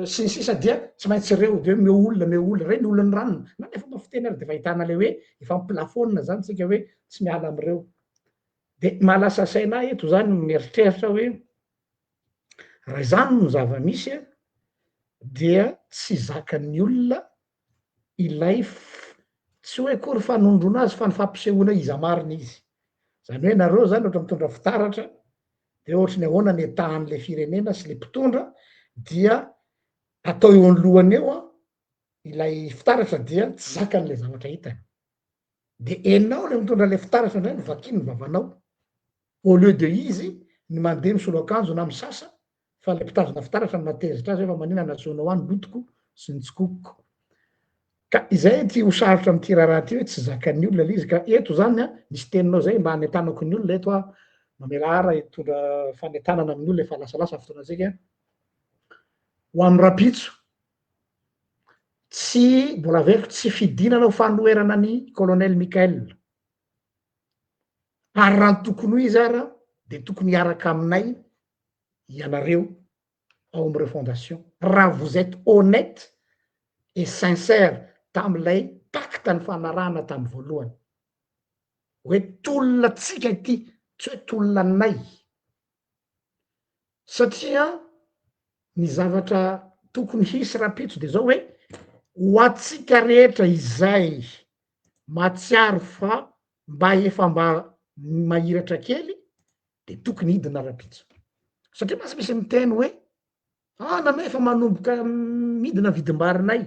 sy ny sisa dia tsy maintsy ireo, de hoe omeo olona, omeo olona, reny olon'ny ranona, na le fomba fiteny ary de efa ahitana le hoe efa mi-plafonne zany tsika hoe tsy miala am'ireo. De mahalasa saina ahy eto zany mieritreritra hoe raha izany no zava-misy an, dia tsy zakan'ny olona ilay tsy hoe akory fanondroana azy fa ny fampisehoana hoe iza marina izy. Zany hoe nareo zany ohatra mitondra fitaratra de ohatry ny ahoana ny état an'le firenena sy le mpitondra dia atao eo anoloany eo an ilay fitaratra dia tsy zakany le zavatra hitany. De enao le mitondra le fitaratra ndray no vakiny ny vavanao au lieu de izy ny mandeha misolo akanjo na misasa fa le mpitazona fitaratra no mahatezitra azy hoe fa manina nasehonao ahy ny lotoko sy ny tsikokoko. Ka izay ity ho sarotra amin'ity raharaha ity hoe tsy zakan'ny olona le izy ka eto zany an misy teninao zay mba hanentanako ny olona eto aho mamela ahy raha hitondra fanentanana amin'ny olona efa lasalasa ny fotoanantsika ho amin'ny rahampitso Tsy, mbola averiko, tsy fidinana ho fanoherana an'i Colonel Mickaël. Ary raha ny tokony ho izy ara dia tokony hiaraka aminay ianareo ao amin'ny refondation. Raha vous êtes honnête et sincère tamin'ilay pacte nifanarahana tamin'ny voalohany. Hoe tolona tsika ity, tsy hoe tolona anay. Satria ny zavatra tokony hisy rahampitso de zao hoe, ho antsika rehetra izay mahatsiaro fa mba efa mba mahiratra kely de tokony hidina rahampitso, satria mantsy misy miteny hoe ah nanay efa manomboka midina vidim-barinay,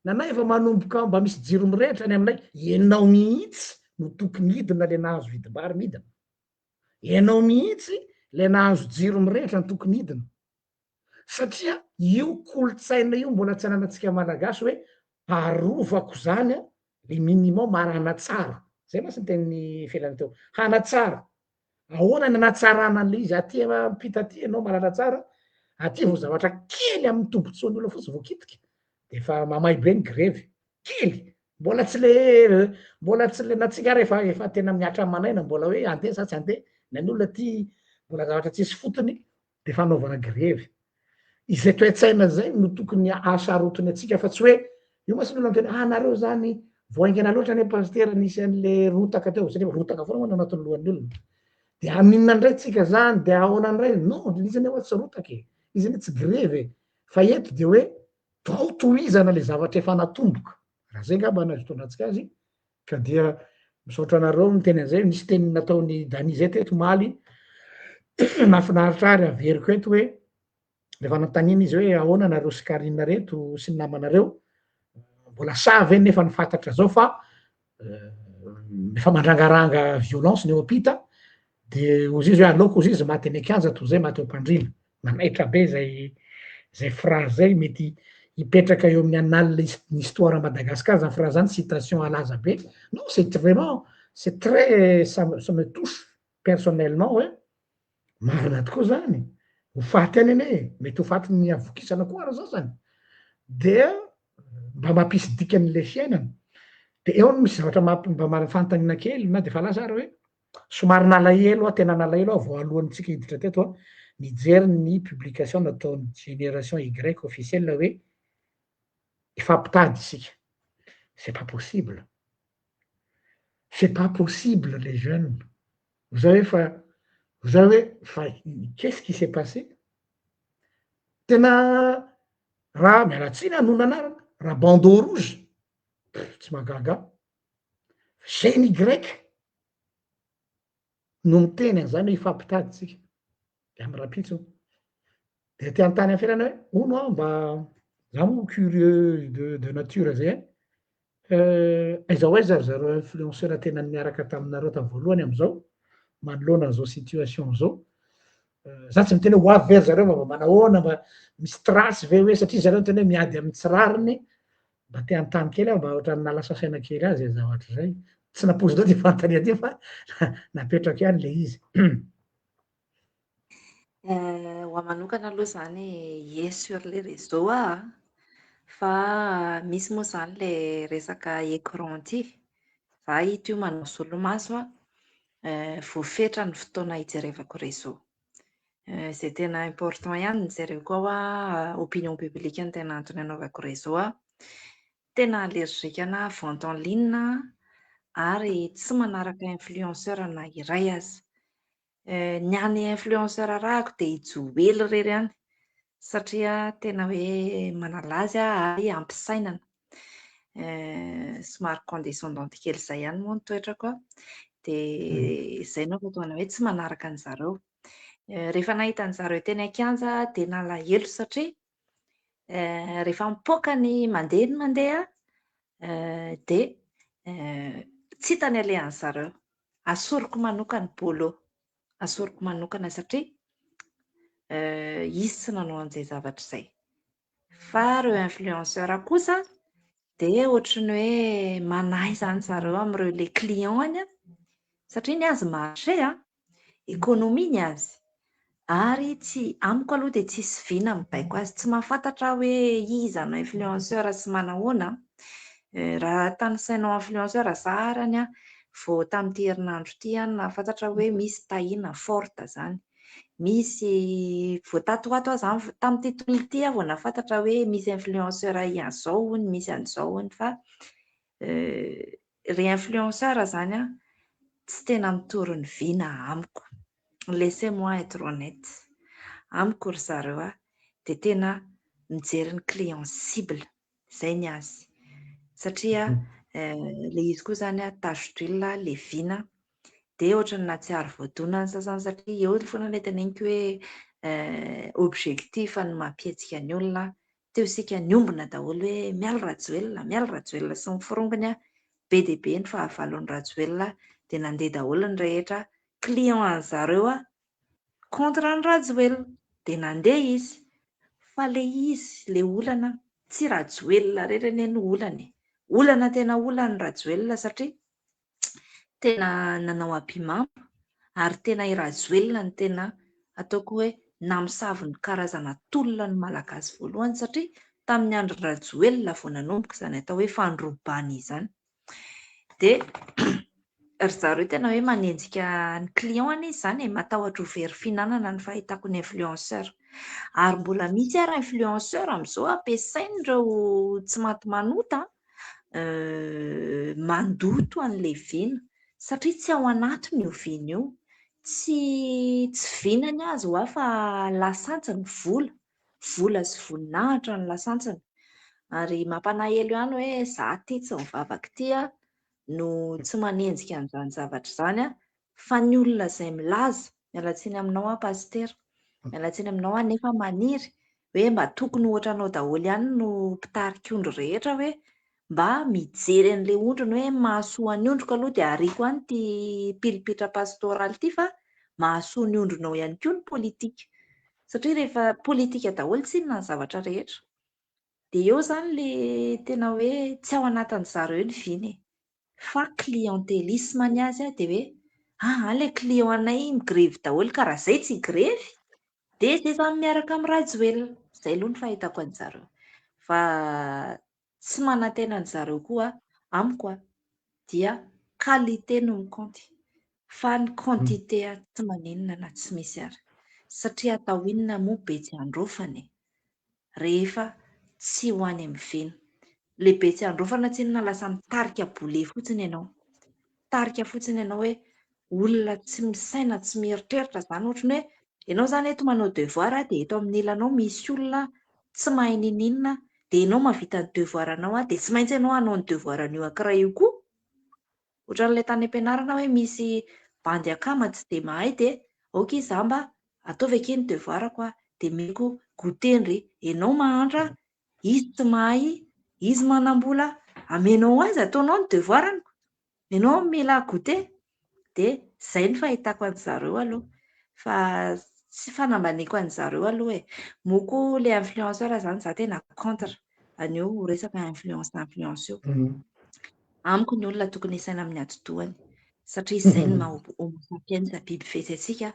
nanay efa manomboka mba misy jiro mirehitra any aminay, enao mihitsy no tokony hidina le nahazo vidim-bary midina. Ianao mihitsy ilay nahazo jiro mirehitra no tokony hidina. Satria io kolontsaina io mbola tsy ananantsika malagasy hoe arovako zany an, le minimum ary hanatsara. Zay mantsy ny tenin'i Felana teo. Hanatsara. Ahoana ny hanatsarana an'le izy? Aty ampita aty ianao mahalala tsara, aty vao zavatra kely amin'ny tombotsoan'ny olona fotsiny voakitika de efa mamay be ny grevy. Kely! Mbola tsy le mbola tsy le na tsika ary efa efa tena mihatra aman'aina mbola hoe handeha sa tsy handeha, ny an'ny olona aty mbola zavatra tsisy fotony de efa anaovana grevy. Izay toe-tsaina zay no tokony ahasarotiny antsika fa tsy hoe io mantsy ny olona miteny ah nareo zany vao haingana loatra anie pasitera nisy an'le rotaka teo satria rotaka foana moa no anatin'ny lohan'ny olona de haninona ndray tsika zany de ahoana ndray, non izy anie hoa tsy rotaka e, izy anie tsy grevy e, fa eto de hoe Tao tohizana le zavatra efa natomboka, raha zay ngamba no azo itondrantsika azy, ka dia misaotra anareo niteny an'izay, nisy teny nataon'i Dany zay teto omaly, nahafinaritra ahy ary averiko eto hoe, rehefa nanontaniana izy hoe ahoana nareo sy Carine reto sy ny namanareo, mbola sahy ve nefa ny fantatra zao fa efa mandrangaranga violence ny eo ampita, de hozy izy hoe aleoko hozy izy maty any an-kianja toy izay maty eo am-pandriana. Nanaitra be zay zay phrase zay, mety hipetraka eo amin'ny annales ny histoire Madagascar zany phrase zany, citation halaza be, non c'est vraiment c'est très ça ça me touche personnellement hoe marina tokoa zany, ho faty any anie e, mety ho fatin'ny havokisana koa ary sasany, dia mba mampisy dikany le fiainana, de eo no misy zavatra mamp- mba manana fanontaniana kely na de efa lasa ary hoe Somary nalahelo aho, tena nalahelo aho vao alohantsika hiditra teto an, nijery ny publication nataon'ny Génération Y officiel hoe hifampitady isika. C'est pas possible. C'est pas possible les jeunes. Vous avez fa, vous avez fa qu'est-ce qui s'est passé? Tena raha, miala tsiny aho no nanarana, raha bandeau rouge, tsy mahagaga ahy. Gen Y no miteny an'izany hoe hifampitady tsika de amy rahampitso de te hanontany an'i Felana hoe hono aho mba za moa curieux de de nature zay e, aiza ho aiza ry zareo influenceur tena niaraka taminareo tamy voalohany am'izao manoloana an'izao situation zao, za tsy miteny hoe ho avy ve ry zareo fa mba manahoana mba misy trace ve hoe satria zareo niteny hoe miady amy tsy rariny Mba te hanontany kely aho mba ohatran'ny nahalasa saina kely ahy zay zavatra zay. Tsy nampoizina ty fanontaniana ty fa napetrako ihany le izy. Ho ahy manokana aloha izany ie sur les réseaux aho an. Fa misy moa izany ilay resaka écran ity. Za ito io manao solomaso an, voafetra ny fotoana hijerevako réseau. Izay tena important ihany no jereko ao an, opinion publique no tena antony anaovako réseau an. Tena allergique ana vente en ligne ary tsy manaraka influenceur na iray aza. Ny hany influenceur arahako dia i Joely irery ihany satria tena hoe manala azy aho ary ampisainana. Somary condescendante kely izay ihany moa ny toetrako an, dia izay no mahatonga hoe tsy manaraka an-dry zareo. Rehefa nahita an-dry zareo teny an-kianja aho dia nalahelo satria rehefa mipoaka ny mandeha ny mandeha dia tsy hita ny alehan'ny zareo. Asoriko manokana Bolo, asoriko manokana satria izy tsy nanao an'izay zavatra izay. Fa ireo influenceur kosa dia ohatry ny hoe manahy izany zareo amin'ireo ilay client-ny satria ny azy marché an, économie ny azy. Ary tsy, amiko aloha dia tsisy vina mibaiko azy. Tsy mahafantatra aho hoe iza no influenceur sy manahoana. Raha tanisainao influenceur za arany an, vao tamin'ity herinandro ity aho no nahafantatra hoe misy Tahina forte izany. Misy, vao tato ho ato aho izany, tamin'ity tolona ity aho vao nahafantatra hoe misy influenceur an'izao hono, misy an'izao hono fa ry influenceur izany an, tsy tena mitory ny vina amiko. Laissez moi être honnête. Amiko ry zareo a, dia tena mijery ny client cible. Izay ny azy. Satria ilay izy koa izany an, tache d'huile ilay vina, dia ohatran'ny nahatsiaro voadona ny sasany satria eo foana ilay teneniko hoe objectif no mampihetsika ny olona. Teo isika niombona daholo hoe Mialy Rajoelina, Mialy Rajoelina sy ny forongony an, be dia be ny fahavalon'i Rajoelina, dia nandeha daholo ny rehetra, client an'zareo an, contre an'i Rajoelina, dia nandeha izy. Fa ilay izy, ilay olana, tsy Rajoelina irery anie no olana e. Olana tena olana Rajoelina satria tena nanao ampimamba ary tena i Rajoelina no tena ataoko hoe namosavy ny karazana tolona ny Malagasy voalohany satria tamin'ny andro Rajoelina vao nanomboka izany atao hoe fandrobana izany. Dia ry zareo tena hoe manenjika ny client anie izany e, matahotra ho very fihinanana ny fahitako ny influenceur. Ary mbola misy ary influenceur amin'izao ampiasain'ireo tsy maty manota mandoto an'ilay vina satria tsy ao anatiny io vina io. Tsy tsy vina ny azy hoa fa lasantsy ny vola, vola sy voninahitra no lasantsiny. Ary mampalahelo ihany hoe za ity tsy mivavaka ity no tsy manenjika an'izany zavatra izany fa ny olona izay milaza, miala tsiny aminao aho Pasitera, miala tsiny aminao aho nefa maniry hoe mba tokony ho ohatranao daholo ihany no mpitarika ondry rehetra hoe mba mijery an'ilay ondriny hoe mahasoa ny ondriko aloha dia ariako any ity pilipitra pastoraly ity fa mahasoa ny ondrinao ihany koa ny politika. Satria rehefa politika daholo tsinona ny zavatra rehetra. Dia eo izany ilay tena hoe tsy ao anatin'izareo ny vina e. Fa clientélisme ny azy dia hoe aa ilay client anay migrevy daholo ka raha izay tsy higrevy dia izay izany miaraka amin'i Rajoelina. Izay aloha ny fahitako an-jareo. Fa tsy manantena an-jareo koa amiko dia qualité no mikaonty fa ny quantité tsy maninona na tsy misy ary. Satria atao inona moa be tsy androfana e. Rehefa tsy ho any amin'ny vina. Ilay be tsy androfana tsinona lasa mitarika bole fotsiny ianao. Mitarika fotsiny ianao hoe olona tsy misaina, tsy mieritreritra izany ohatran'ny hoe ianao izany eto manao devoir dia eto amin'ny ilanao misy olona tsy mahay n'inon'inona dia ianao mahavita ny devoir anao dia tsy maintsy ianao hanao ny devoir an'io ankiray io koa. Ohatran'ilay tany am-pianarana hoe misy bandy akama tsy dia mahay dia aoka izy za mba ataovy akia ny devoir-ko dia omeko goûter ndry. Ianao mahantra, izy tsy mahay, izy manam-bola, amenao azy ataonao ny devoir-ny, ianao mila goûter. Dia izay no fahitako an-dry zareo aloha. Fa tsy fanambaniako an-dry zareo aloha e. Moa koa ilay influenceur izany za tena contre an'io resaka influence influence io. Amiko ny olona tokony hisaina amin'ny atidohany satria izay no maha homo sapiens biby fetsy antsika,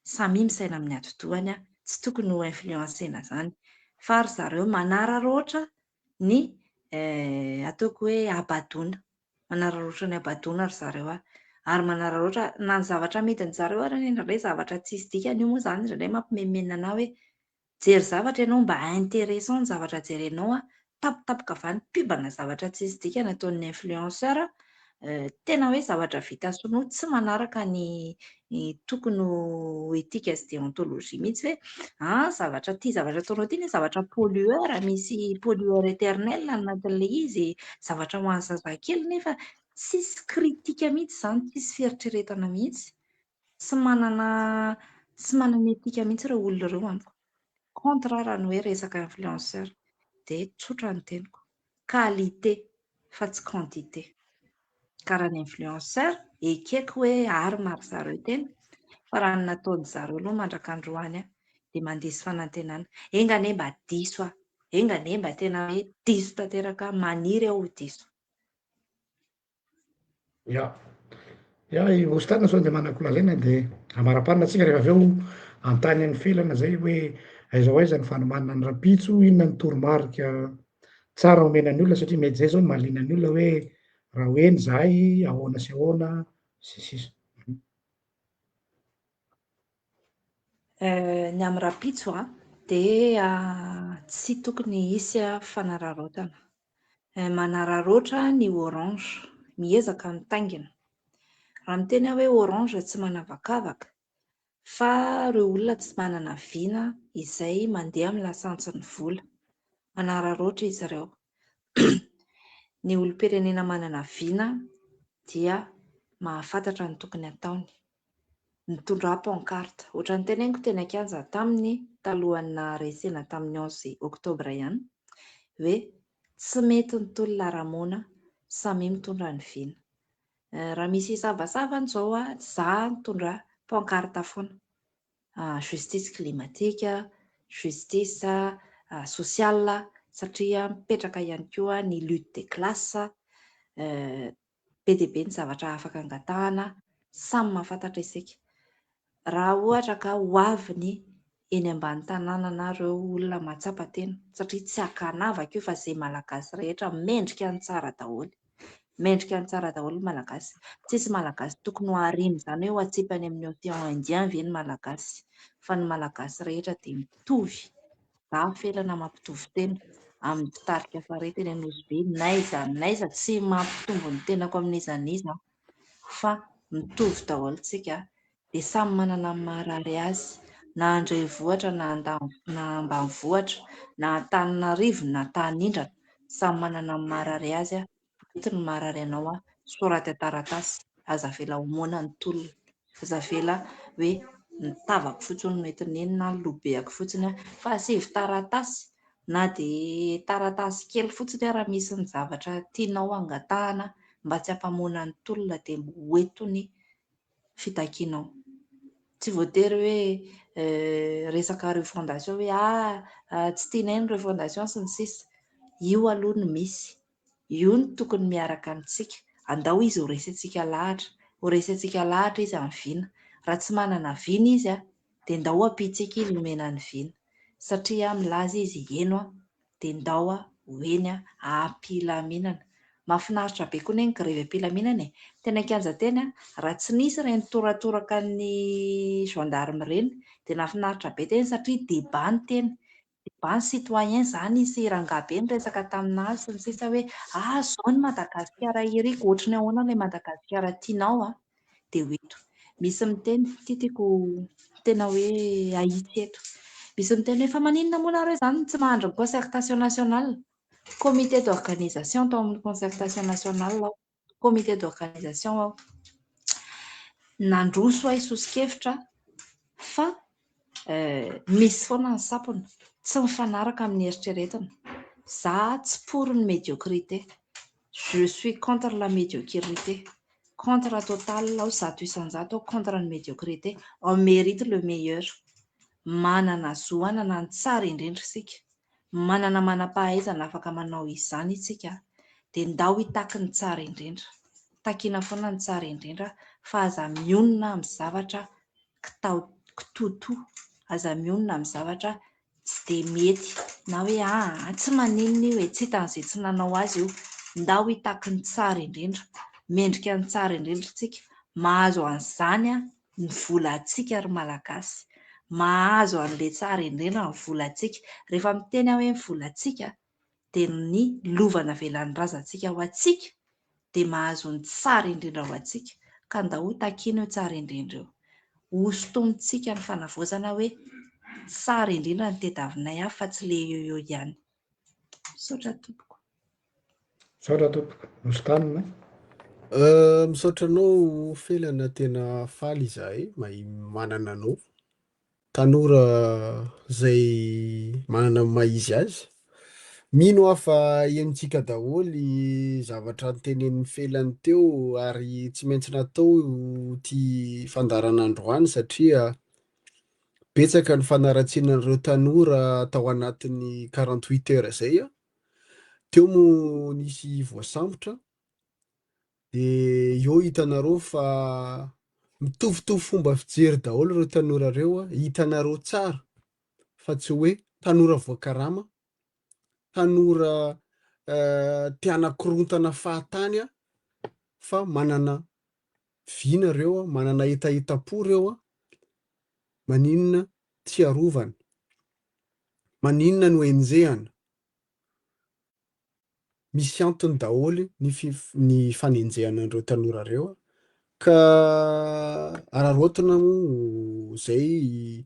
samia misaina amin'ny atidohany, tsy tokony ho influencer-na izany. Fa ry zareo manararaotra ny ataoko hoe habadoana. Manararaotra ny habadoana ry zareo a. Ary manararaotra na ny zavatra amidin-dry zareo ary anie indraindray zavatra tsisy dikany io moa izany indraindray mampimenomenona anà hoe mijery zavatra ianao mba intéressant ny zavatra jerenao a, tampotampoka avy any pub-na zavatra tsisy dikany ataon'ny influenceur, tena hoe zavatra vita sinoa tsy manaraka ny tokony ho éthique sy déontologie mihitsy hoe an zavatra ity zavatra ataonao ity anie zavatra pollueur, misy pollueur éternel any anatin'ilay izy, zavatra ho an'ny zazakely nefa tsisy critique mihitsy izany, tsisy fieritreretana mihitsy. Tsy manana tsy manana éthique mihitsy ireo olona ireo amiko. Contre raha ny hoe resaka influenceur. Dia tsotra ny teniko. Qualité fa tsy quantité. Ka raha ny influenceur, ekeko hoe arme ry zareo tena, fa raha ny nataon-dry zareo aloha mandrak'androany dia mandiso fanantenana. Enga anie mba diso aho. Enga anie mba tena hoe diso tanteraka aho, maniry aho ho diso. Ya. Ya, i Ostana sao dia manako lazaina dia amara-panina tsika rehefa avy eo antany an'i Felana zay hoe aiza ho aiza ny fanomanana ny rahampitso, inona ny toromarika tsara omena ny olona satria mety zay zao no mahaliana ny olona hoe raha ho eny zahay ahoana sy ahoana sy ny sisa. Ny amin'ny rahampitso dia tsy tokony hisy fanararaotana. Manararaotra ny orange, miezaka mitaingina. Raha miteny aho hoe orange tsy manavakavaka fa ireo olona tsy manana vina izay mandeha amin'ny lasantsy ny vola. Manararaotra izy ireo. Ny olom-pirenena manana vina dia mahafantatra ny tokony hataony. Nitondra pancarte. Ohatran'ny teneniko teny an-kianja taminy talohan'ny naharesena tamin'ny onze octobre ihany hoe tsy mety ny tolona Ramona, samia mitondra ny vina. Raha misy hisavasavana izao za nitondra pancarte foana. Justice climatique, justice sociale satria mipetraka ihany koa ny lutte des classes. Be dia be ny zavatra afaka angatahana, samy mahafantatra isika. Raha ohatra ka ho avy ny eny ambany tanàna na ireo olona mahatsapa tena, satria tsy ankanavaka io fa izay Malagasy rehetra mendrika ny tsara daholo. Mendrika ny tsara daholo ny Malagasy. Tsisy Malagasy tokony ho ariana izany hoe ho atsipy any amin'ny Océan Indien ve ny Malagasy. Fa ny Malagasy rehetra dia mitovy. Za felana mampitovy tena amin'ny mpitarika farety eny Anosibe n'aiza n'aiza tsy mampitombo ny tenako amin'iza n'iza aho fa mitovy daholo tsika dia samy manana ny maharary azy na an-drenivohitra na na ambanivohitra na Antananarivo na Antanindrana samy manana ny maharary azy Mety ny marary anao an, soraty an-taratasy, aza avela ho moana ny tolona, aza avela hoe ny tavako fotsiny no entin'iny na ny lobeako fotsiny an, fa asivo taratasy na dia taratasy kely fotsiny ara misy ny zavatra tianao hangatahana mba tsy hampamoana ny tolona dia ho eto ny fitakianao. Tsy voatery hoe resaka refondation hoe ah tsy tianay ny refondation sy ny sisa. Io aloha no misy. Io no tokony miaraka amintsika. Andao izy ho resintsika lahatra. Ho resintsika lahatra izy amin'ny vina. Raha tsy manana vina izy dia ndao ampiantsika izy homena ny vina. Satria milaza izy heno dia ndao ho eny am-pilaminana. Mahafinaritra be koa anie ny grevy am-pilaminana e! Teny an-kianja teny raha tsy nisy ireny toratoraka ny gendarme ireny dia nahafinaritra be teny satria débat ny teny. Débat ny citoyen izany nisy rangahy be niresaka taminà sy ny sisa hoe ah izao ny Madagasikara iriko, ohatry ny ahoana ilay Madagasikara tianao an! Dia ho eto. Misy miteny, ity tiako tena hoe ahitsy eto. Misy miteny hoe fa maninona moa nareo izany no tsy mahandry ny concertation nationale? Comité d'organisation tao amin'ny concertation nationale aho. Comité d'organisation aho. Nandroso aho soso-kevitra fa misy foana ny sampona, tsy mifanaraka amin'ny eritreretina. Za tsy pour ny médiocrité. Je suis contre la médiocrité. Contre total aho, 100% aho contre ny médiocrité. On mérite le meilleur. Manana zo hanana ny tsara indrindra isika. Manana manam-pahaizana afaka manao izany isika dia ndao hitaky ny tsara indrindra. Takiana foana ny tsara indrindra fa aza mionona amin'ny zavatra kitao kitoatoa, aza mionona amin'ny zavatra tsy dia mety. Na hoe aa tsy maninona io e, tsy hitan'izay tsy nanao azy io. Ndao hitaky ny tsara indrindra. Mendrika ny tsara indrindra isika. Mahazo an'izany ny volantsika ry Malagasy. Mahazo an'ilay tsara indrindra ny volantsika. Rehefa miteny aho hoe ny volantsika dia ny lova navelan'ny razantsika ho antsika dia mahazo ny tsara indrindra ho antsika. Ka ndao ho takiana io tsara indrindra io. Hosintomintsika ny fanavaozana hoe tsara indrindra ny tediavinay avy fa tsy le eo eo ihany. Misaotra tompoko. Misaotra tompoko. Nosintanina. Misaotra anao Felana tena faly izahay manana anao. Tanora izay manana ny maha izy azy. Mino aho fa henontsika daholo zavatra notenenin'i Felana teo ary tsy maintsy natao ity fandaharana androany satria betsaka ny fanaratsiana an'ireo tanora tao anatin'ny 48 heures izay. Teo moa nisy voasambotra Dia eo hitanareo fa mitovitovy fomba fijery daholo ireo tanora ireo, hitanareo tsara fa tsy hoe tanora voakarama, tanora te hanakorontana fahatany fa manana vina ireo, manana hetahetam-po ireo, maninona tsy arovana, maninona no enjehana. Misy antony daholo ny ny fanenjehana an'ireo tanora ireo ka araraotina moa izay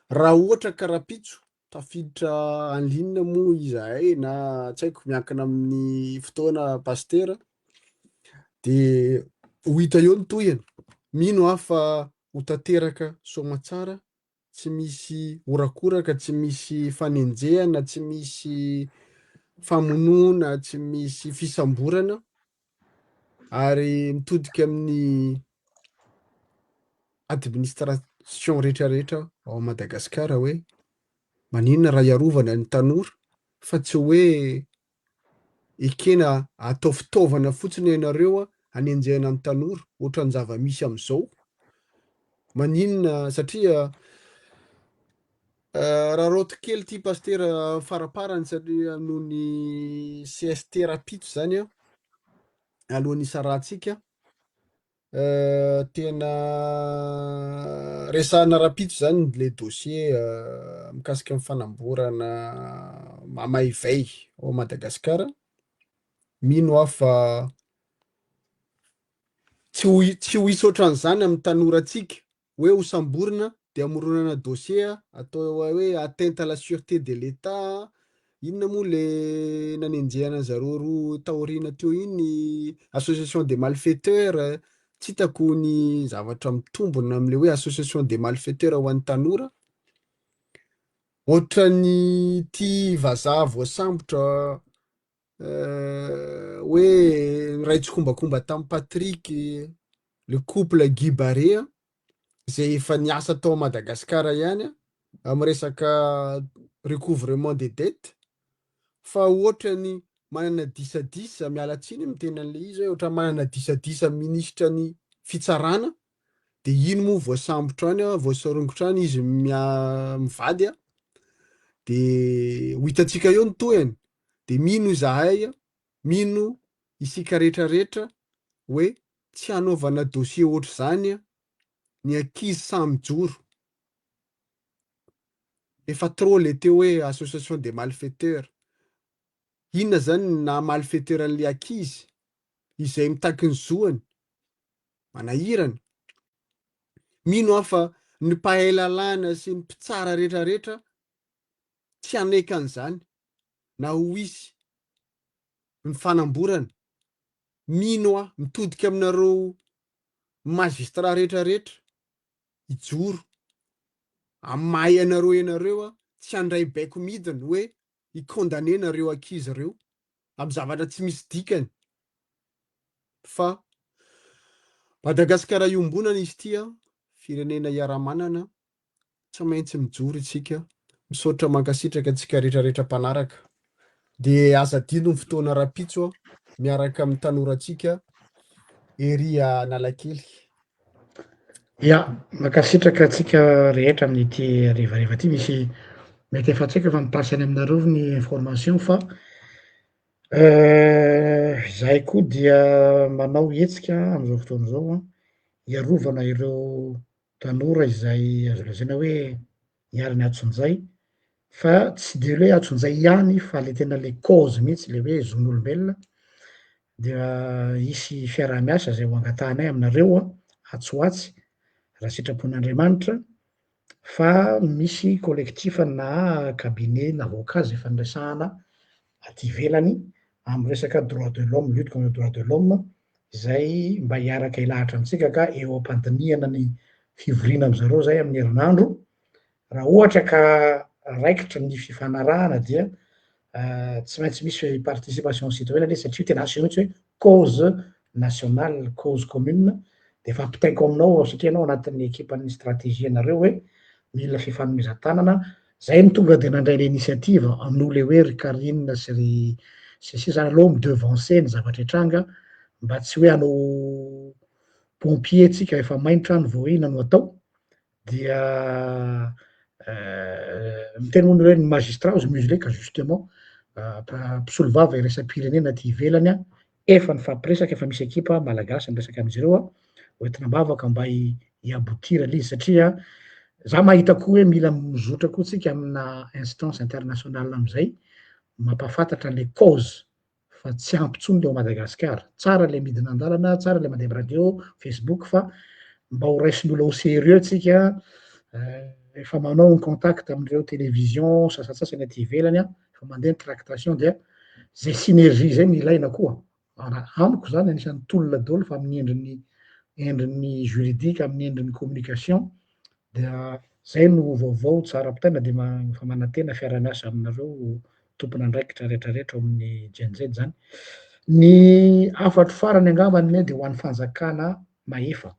raha ohatra ka rahampitso tafiditra en ligne moa izahay na tsy haiko miankina amin'ny fotoana pasitera de ho hita eo ny tohiny, mino aho fa ho tanteraka soamatsara tsy misy horakoraka, tsy misy fanenjehana, tsy misy famonoana, tsy misy fisamborana ary mitodika amin'ny administration rehetrarehetra ao Madagasikara hoe maninona raha hiarovana ny tanora fa tsy hoe ekena atao fitaovana fotsiny ianareo hanenjehana ny tanora ohatran'ny zava-misy amin'izao. Maninona satria raraoty kely ity pasitera faraparany satria noho ny CST rahampitso zany an, alohan'ny hisarahantsika. Tena resahana rahampitso zany le dossier mikasika ny fanamborana mamaivay ao Madagasikara, mino aho fa tsy ho tsy ho hisy ohatran'izany amin'ny tanorantsika hoe ho samborina de hamoronana dossier atao hoe atteinte à la sûreté de l'Etat, inona moa le nanenjehana an'zareo roa taoriana teo iny, association des malfaiteurs, tsy hitako ny zavatra mitombina amle hoe association des malfaiteurs ho an'ny tanora, ohatran'ny ity vazaha voasambotra hoe niray tsikombakomba tamin'i Patrick, le couple Guy Barea, izay efa niasa tao Madagasikara ihany amin'ny resaka recouvrement des dettes, fa ohatrany manana disadisa, miala tsiny miteny an'ilay izy hoe ohatrany manana disadisa amin'ny minisitra ny fitsarana, dia iny moa voasambotra any, voasaringotra any izy mivady, dia ho hitantsika eo ny tohiny, dia mino izahay, mino isika rehetra rehetra hoe tsy hanaovana dossier ohatr'izany ny ankizy sahy mijoro. Efa trop le teo hoe association des malfaiteurs. Inona zany ny naha malfaiteur an'le ankizy izay mitaky ny zoany? Manahirana. Mino aho fa ny mpahay lalàna sy ny mpitsara rehetra rehetra tsy hanaiky an'izany na ho hisy ny fanamborana. Mino aho, mitodika aminareo magistrat rehetra rehetra hijoro amin'ny maha ianareo ianareo aho, tsy handray baiko midina hoe hi-condamner nareo ankizy ireo amin'ny zavatra tsy misy dikany fa Madagasikara iombonana izy ity an, firenena iaraha-manana, tsy maintsy mijoro isika, misaotra mankasitraka antsika rehetra rehetra mpanaraka, dia aza adino ny fotoana rahampitso miaraka amin'ny tanorantsika ery Analakely. Ya, mankasitraka antsika rehetra amin'ity harivariva ity. Misy. Mety efa tsy haiko efa mi-passe any aminareo ny information fa zahay koa dia manao hetsika am'zao fotoana zao an, hiarovana ireo tanora izay azo lazaina hoe niharan'ny antsonjay, fa tsy de hoe antsonjay ihany fa le tena le cause mihitsy le hoe zon'olombelona, dia hisy fiaraha-miasa zay ho angatahanay aminareo an, atsy ho atsy raha sitrapon'Andriamanitra, fa misy collectif na cabinet n'avocat zay efa niresahana aty ivelany amy resaka droit de l'homme, lutte contre le droit de l'homme, zay mba hiaraka hilahatra amitsika ka eo ampandinihana ny fivoriana amy zareo zay amin'ny herinandro, raha ohatra ka raikitra ny fifanarahana dia tsy maintsy misy participation citoyenne le satria tena aseho mihitsy hoe cause nationale, cause commune, de efa ampitaiko aminao satria anao anatin'ny ekipan'ny stratégie anareo hoe mila fifanomezan-tanana, zay no tonga de nandray le initiative amin'io le hoe ry Carine sy ry sy ny sisa aloha mi-devancer ny zavatra hitranga mba tsy hoe hanao pompier tsika efa may ny trano vao inona no atao, dia miteny moa ny hoe ny magistrat ozy muselé ka justement mpisolo vava iraisam-pirenena aty ivelany an, efa nifampiresaka, efa misy ekipa malagasy miresaka amin'izy ireo an, hoentina am-bavaka mba hi-aboutir le izy satria za mahita koa hoe mila mizotra koa tsika amina instance internationale amizay mampahafantatra le cause fa tsy ampy tsony le ao Madagasikara, tsara le midina andalana, tsara le mandeha am radio, facebook fa mba ho raisin'olo au sérieux tsika, efa manao ny contact amindreo télévision sasantsasany aty ivelany an, efa mandeha ny tractation dia zay synergie zay no ilaina koa, amiko zany anisan'ny tolona daholo fa amin'ny endriny endriny juridique, amin'ny endriny communication dia zay no vaovao tsara ampitaina de efa manantena fiaraha-miasa aminareo tompon'andraikitra rehetrarehetra ao amin'ny Gen Z zany. Ny hafatro farany angambany de ho an'ny fanjakana mahefa.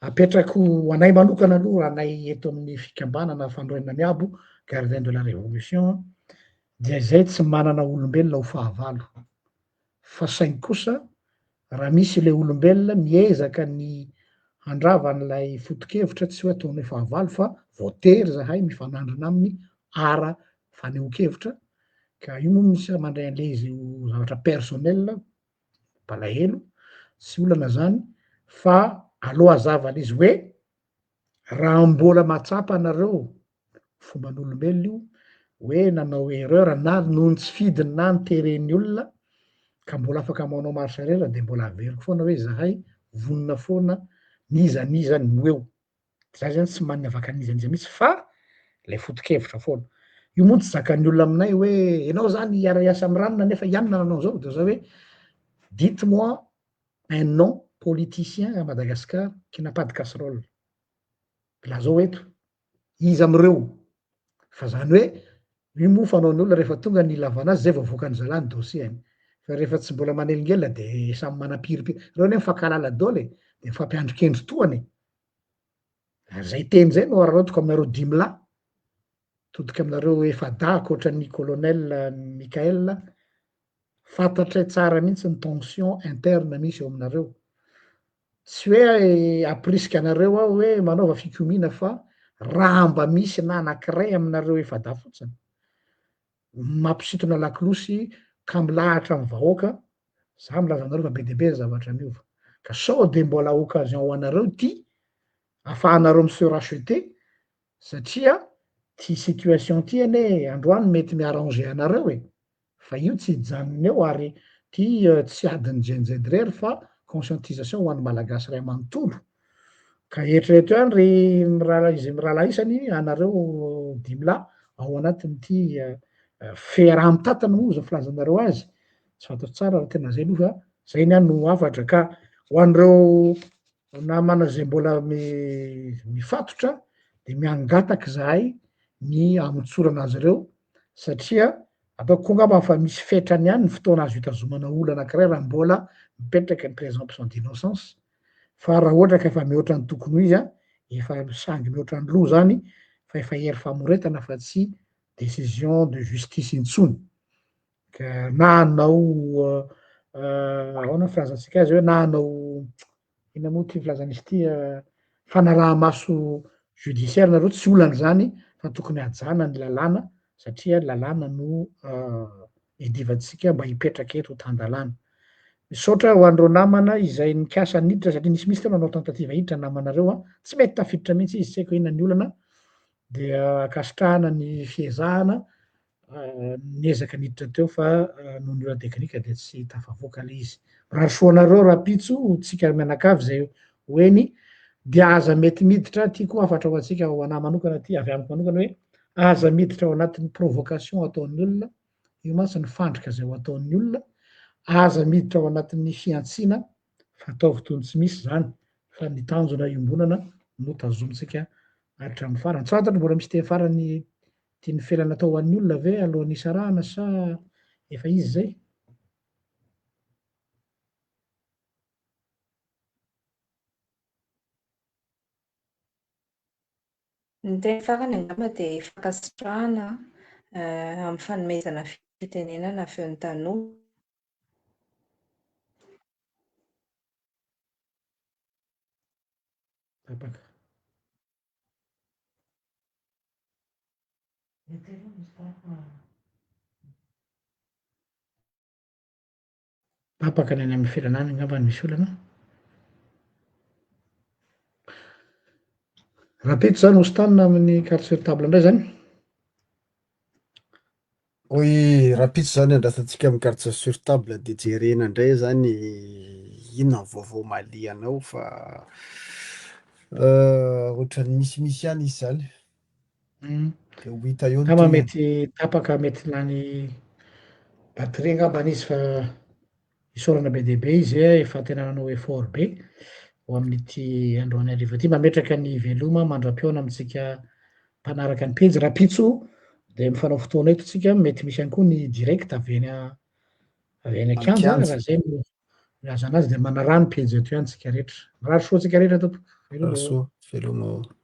Apetrako ho anay manokana aloha, anay eto amin'ny fikambanana fanorenana miabo, gardien de la révolution, dia zay tsy manana olombelona ho fahavalo, fa saingy kosa raha misy le olombelona miezaka ny handrava an'ilay foto-kevitra, tsy hoe ataonay fahavalo fa voatery zahay mifanandrina aminy ara fanehoan-kevitra, ka io moa misy mandray an'le izy ho zavatra personnel, mampalahelo, tsy olana zany, fa aleo hazava le izy hoe raha mbola mahatsapa anareo fomban'olombelona io hoe nanao erreur na noho ny tsy fidiny na ny teren'ny olona ka mbola afaka manao marche arrière de mbola averiko foana hoe zahay vonona foana n'iza n'iza no eo, za zany tsy manana afaka n'iza n'iza mihitsy fa le foto-kevitra foana. Io moa tsy zakan'ny olona aminay hoe enao zany hiara-hiasa amy ranona nefa ianona nanao zao, de za hoe dites moi un nom politicien à Madagascar qui n'a pas de casserole, lazao eto iza amreo, fa zany hoe io moa fanaon'ny olona rehefa tonga ny ilavana azy zay vao avoakan'ny zalahy ny dossier-ny, fa rehefa tsy mbola manelingelina de samy manampiripiry, reo anie mifankahalala daholo e, de mifampiandrikendry tohana e, ary zay teny zay no araraotiko aminareo dimy lahy, todika aminareo efa-dahy ankoatran'ny colonel Michael, fantatray tsara mihitsy ny tension interne misy eo aminareo, tsy hoe ampirisika anareo aho hoe manaova fikomiana fa raha mba misy na anakiray aminareo efa-dahy fotsiny mampisintona lakolosy ka milahatra amy vahoaka, za milaza aminareo fa be de be ny zavatra miova, ka sao de mbola occasion ho anareo ty ahafahanareo mi-se racheter satria ty situation ty anie androany mety mi-arranger anareo e, fa io tsy hijanona eo ary ty tsy adin'ny Gen Z rery fa conscientisation ho an'ny malagasy ray manontolo, ka eritrereto ihany ry mirahalahy izay mirahalahy isany anareo dimy lahy ao anatin'ity fiaraha-mitantana moa zao filazanareo azy, tsy fantatro tsara raha tena zay aloha fa zay ny ahy no hafatra ka ho an'ireo namana zay mbola mifatotra de miangataky zahay ny hamotsorana azy ireo satria ataoko koa angamba fa misy fetrany ihany ny fotoana azo hitazomana olo anakiray raha mbola mipetraka ny présomption d'innocence, fa raha ohatra ka efa mihoatra ny tokony ho izy an, efa sangy mihoatra ny loha zany fa efa hery famoretana fa tsy décision de justice intsony, ka na hanao ahoana filazantsika azy hoe na hanao inona moa ty filazana izy ty fanaraha-maso judiciaire nareo tsy olana zany. fa tokony hajana ny lalàna satria lalàna no idivantsika mba hipetraka eto ho tan-dalàna. Misaotra ho an'ireo namana izay nikasa niditra satria nisy mihitsy teo nanao tentative hiditra namanareo an, tsy mety tafiditra mihitsy izy, tsy haiko inona ny olana, dia ankasitrahana ny fiezahana niezaka niditra teo fa noho ny olana teknika dia tsy tafavoaka ilay izy. Mirary soa anareo rahampitso ho tsika mianakavy izay ho eny dia aza mety miditra, tiako hafatra ho antsika ho anah manokana aty avy amiko manokana hoe aza miditra ao anatin'ny provocation ataon'ny olona, io mantsy ny fandrika izay ho ataon'ny olona, aza miditra ao anatin'ny fihantsiana fa ataovy toy ny tsy misy izany fa ny tanjona iombonana no tazomintsika hatramin'ny farany. Tsy fantatro mbola misy teny farany tian'i Felana atao ho an'ny olona ve alohan'ny hisarahana sa efa izy izay? Ny teny farany angamba dia fankasitrahana amin'ny fanomezana fitenenana feon'ny tanora. Tapaka. Tapaka ny any amin'ny felana any angamba ny misy olana. Rahampitso zany ho stanina amin'ny carte sur table indray zany. Oui, rahampitso zany andrasantsika amin'ny carte sur table de jerena indray zany inona ny vaovao mahaliana ao fa ohatran'ny misimisy ihany izy zany. Dia ho hita eo ny Angamba tohiny. mety tapaka mety lany batterie angambany izy fa isaorana be dia be izy eh, efa tena nanao effort be ho amin'ity androany hariva ity. Mametraka ny veloma mandra-pihaona amintsika mpanaraka ny pejy rahampitso dia mifanao fotoana eto tsika, mety misy ihany koa ny direct avy eny avy eny an-kianja An-kianja. raha zay no ilazana azy dia manaraha ny pejy eto ihany tsika rehetra. Mirary soa antsika rehetra tompoko. Veloma Mirary ô. soa, veloma ô.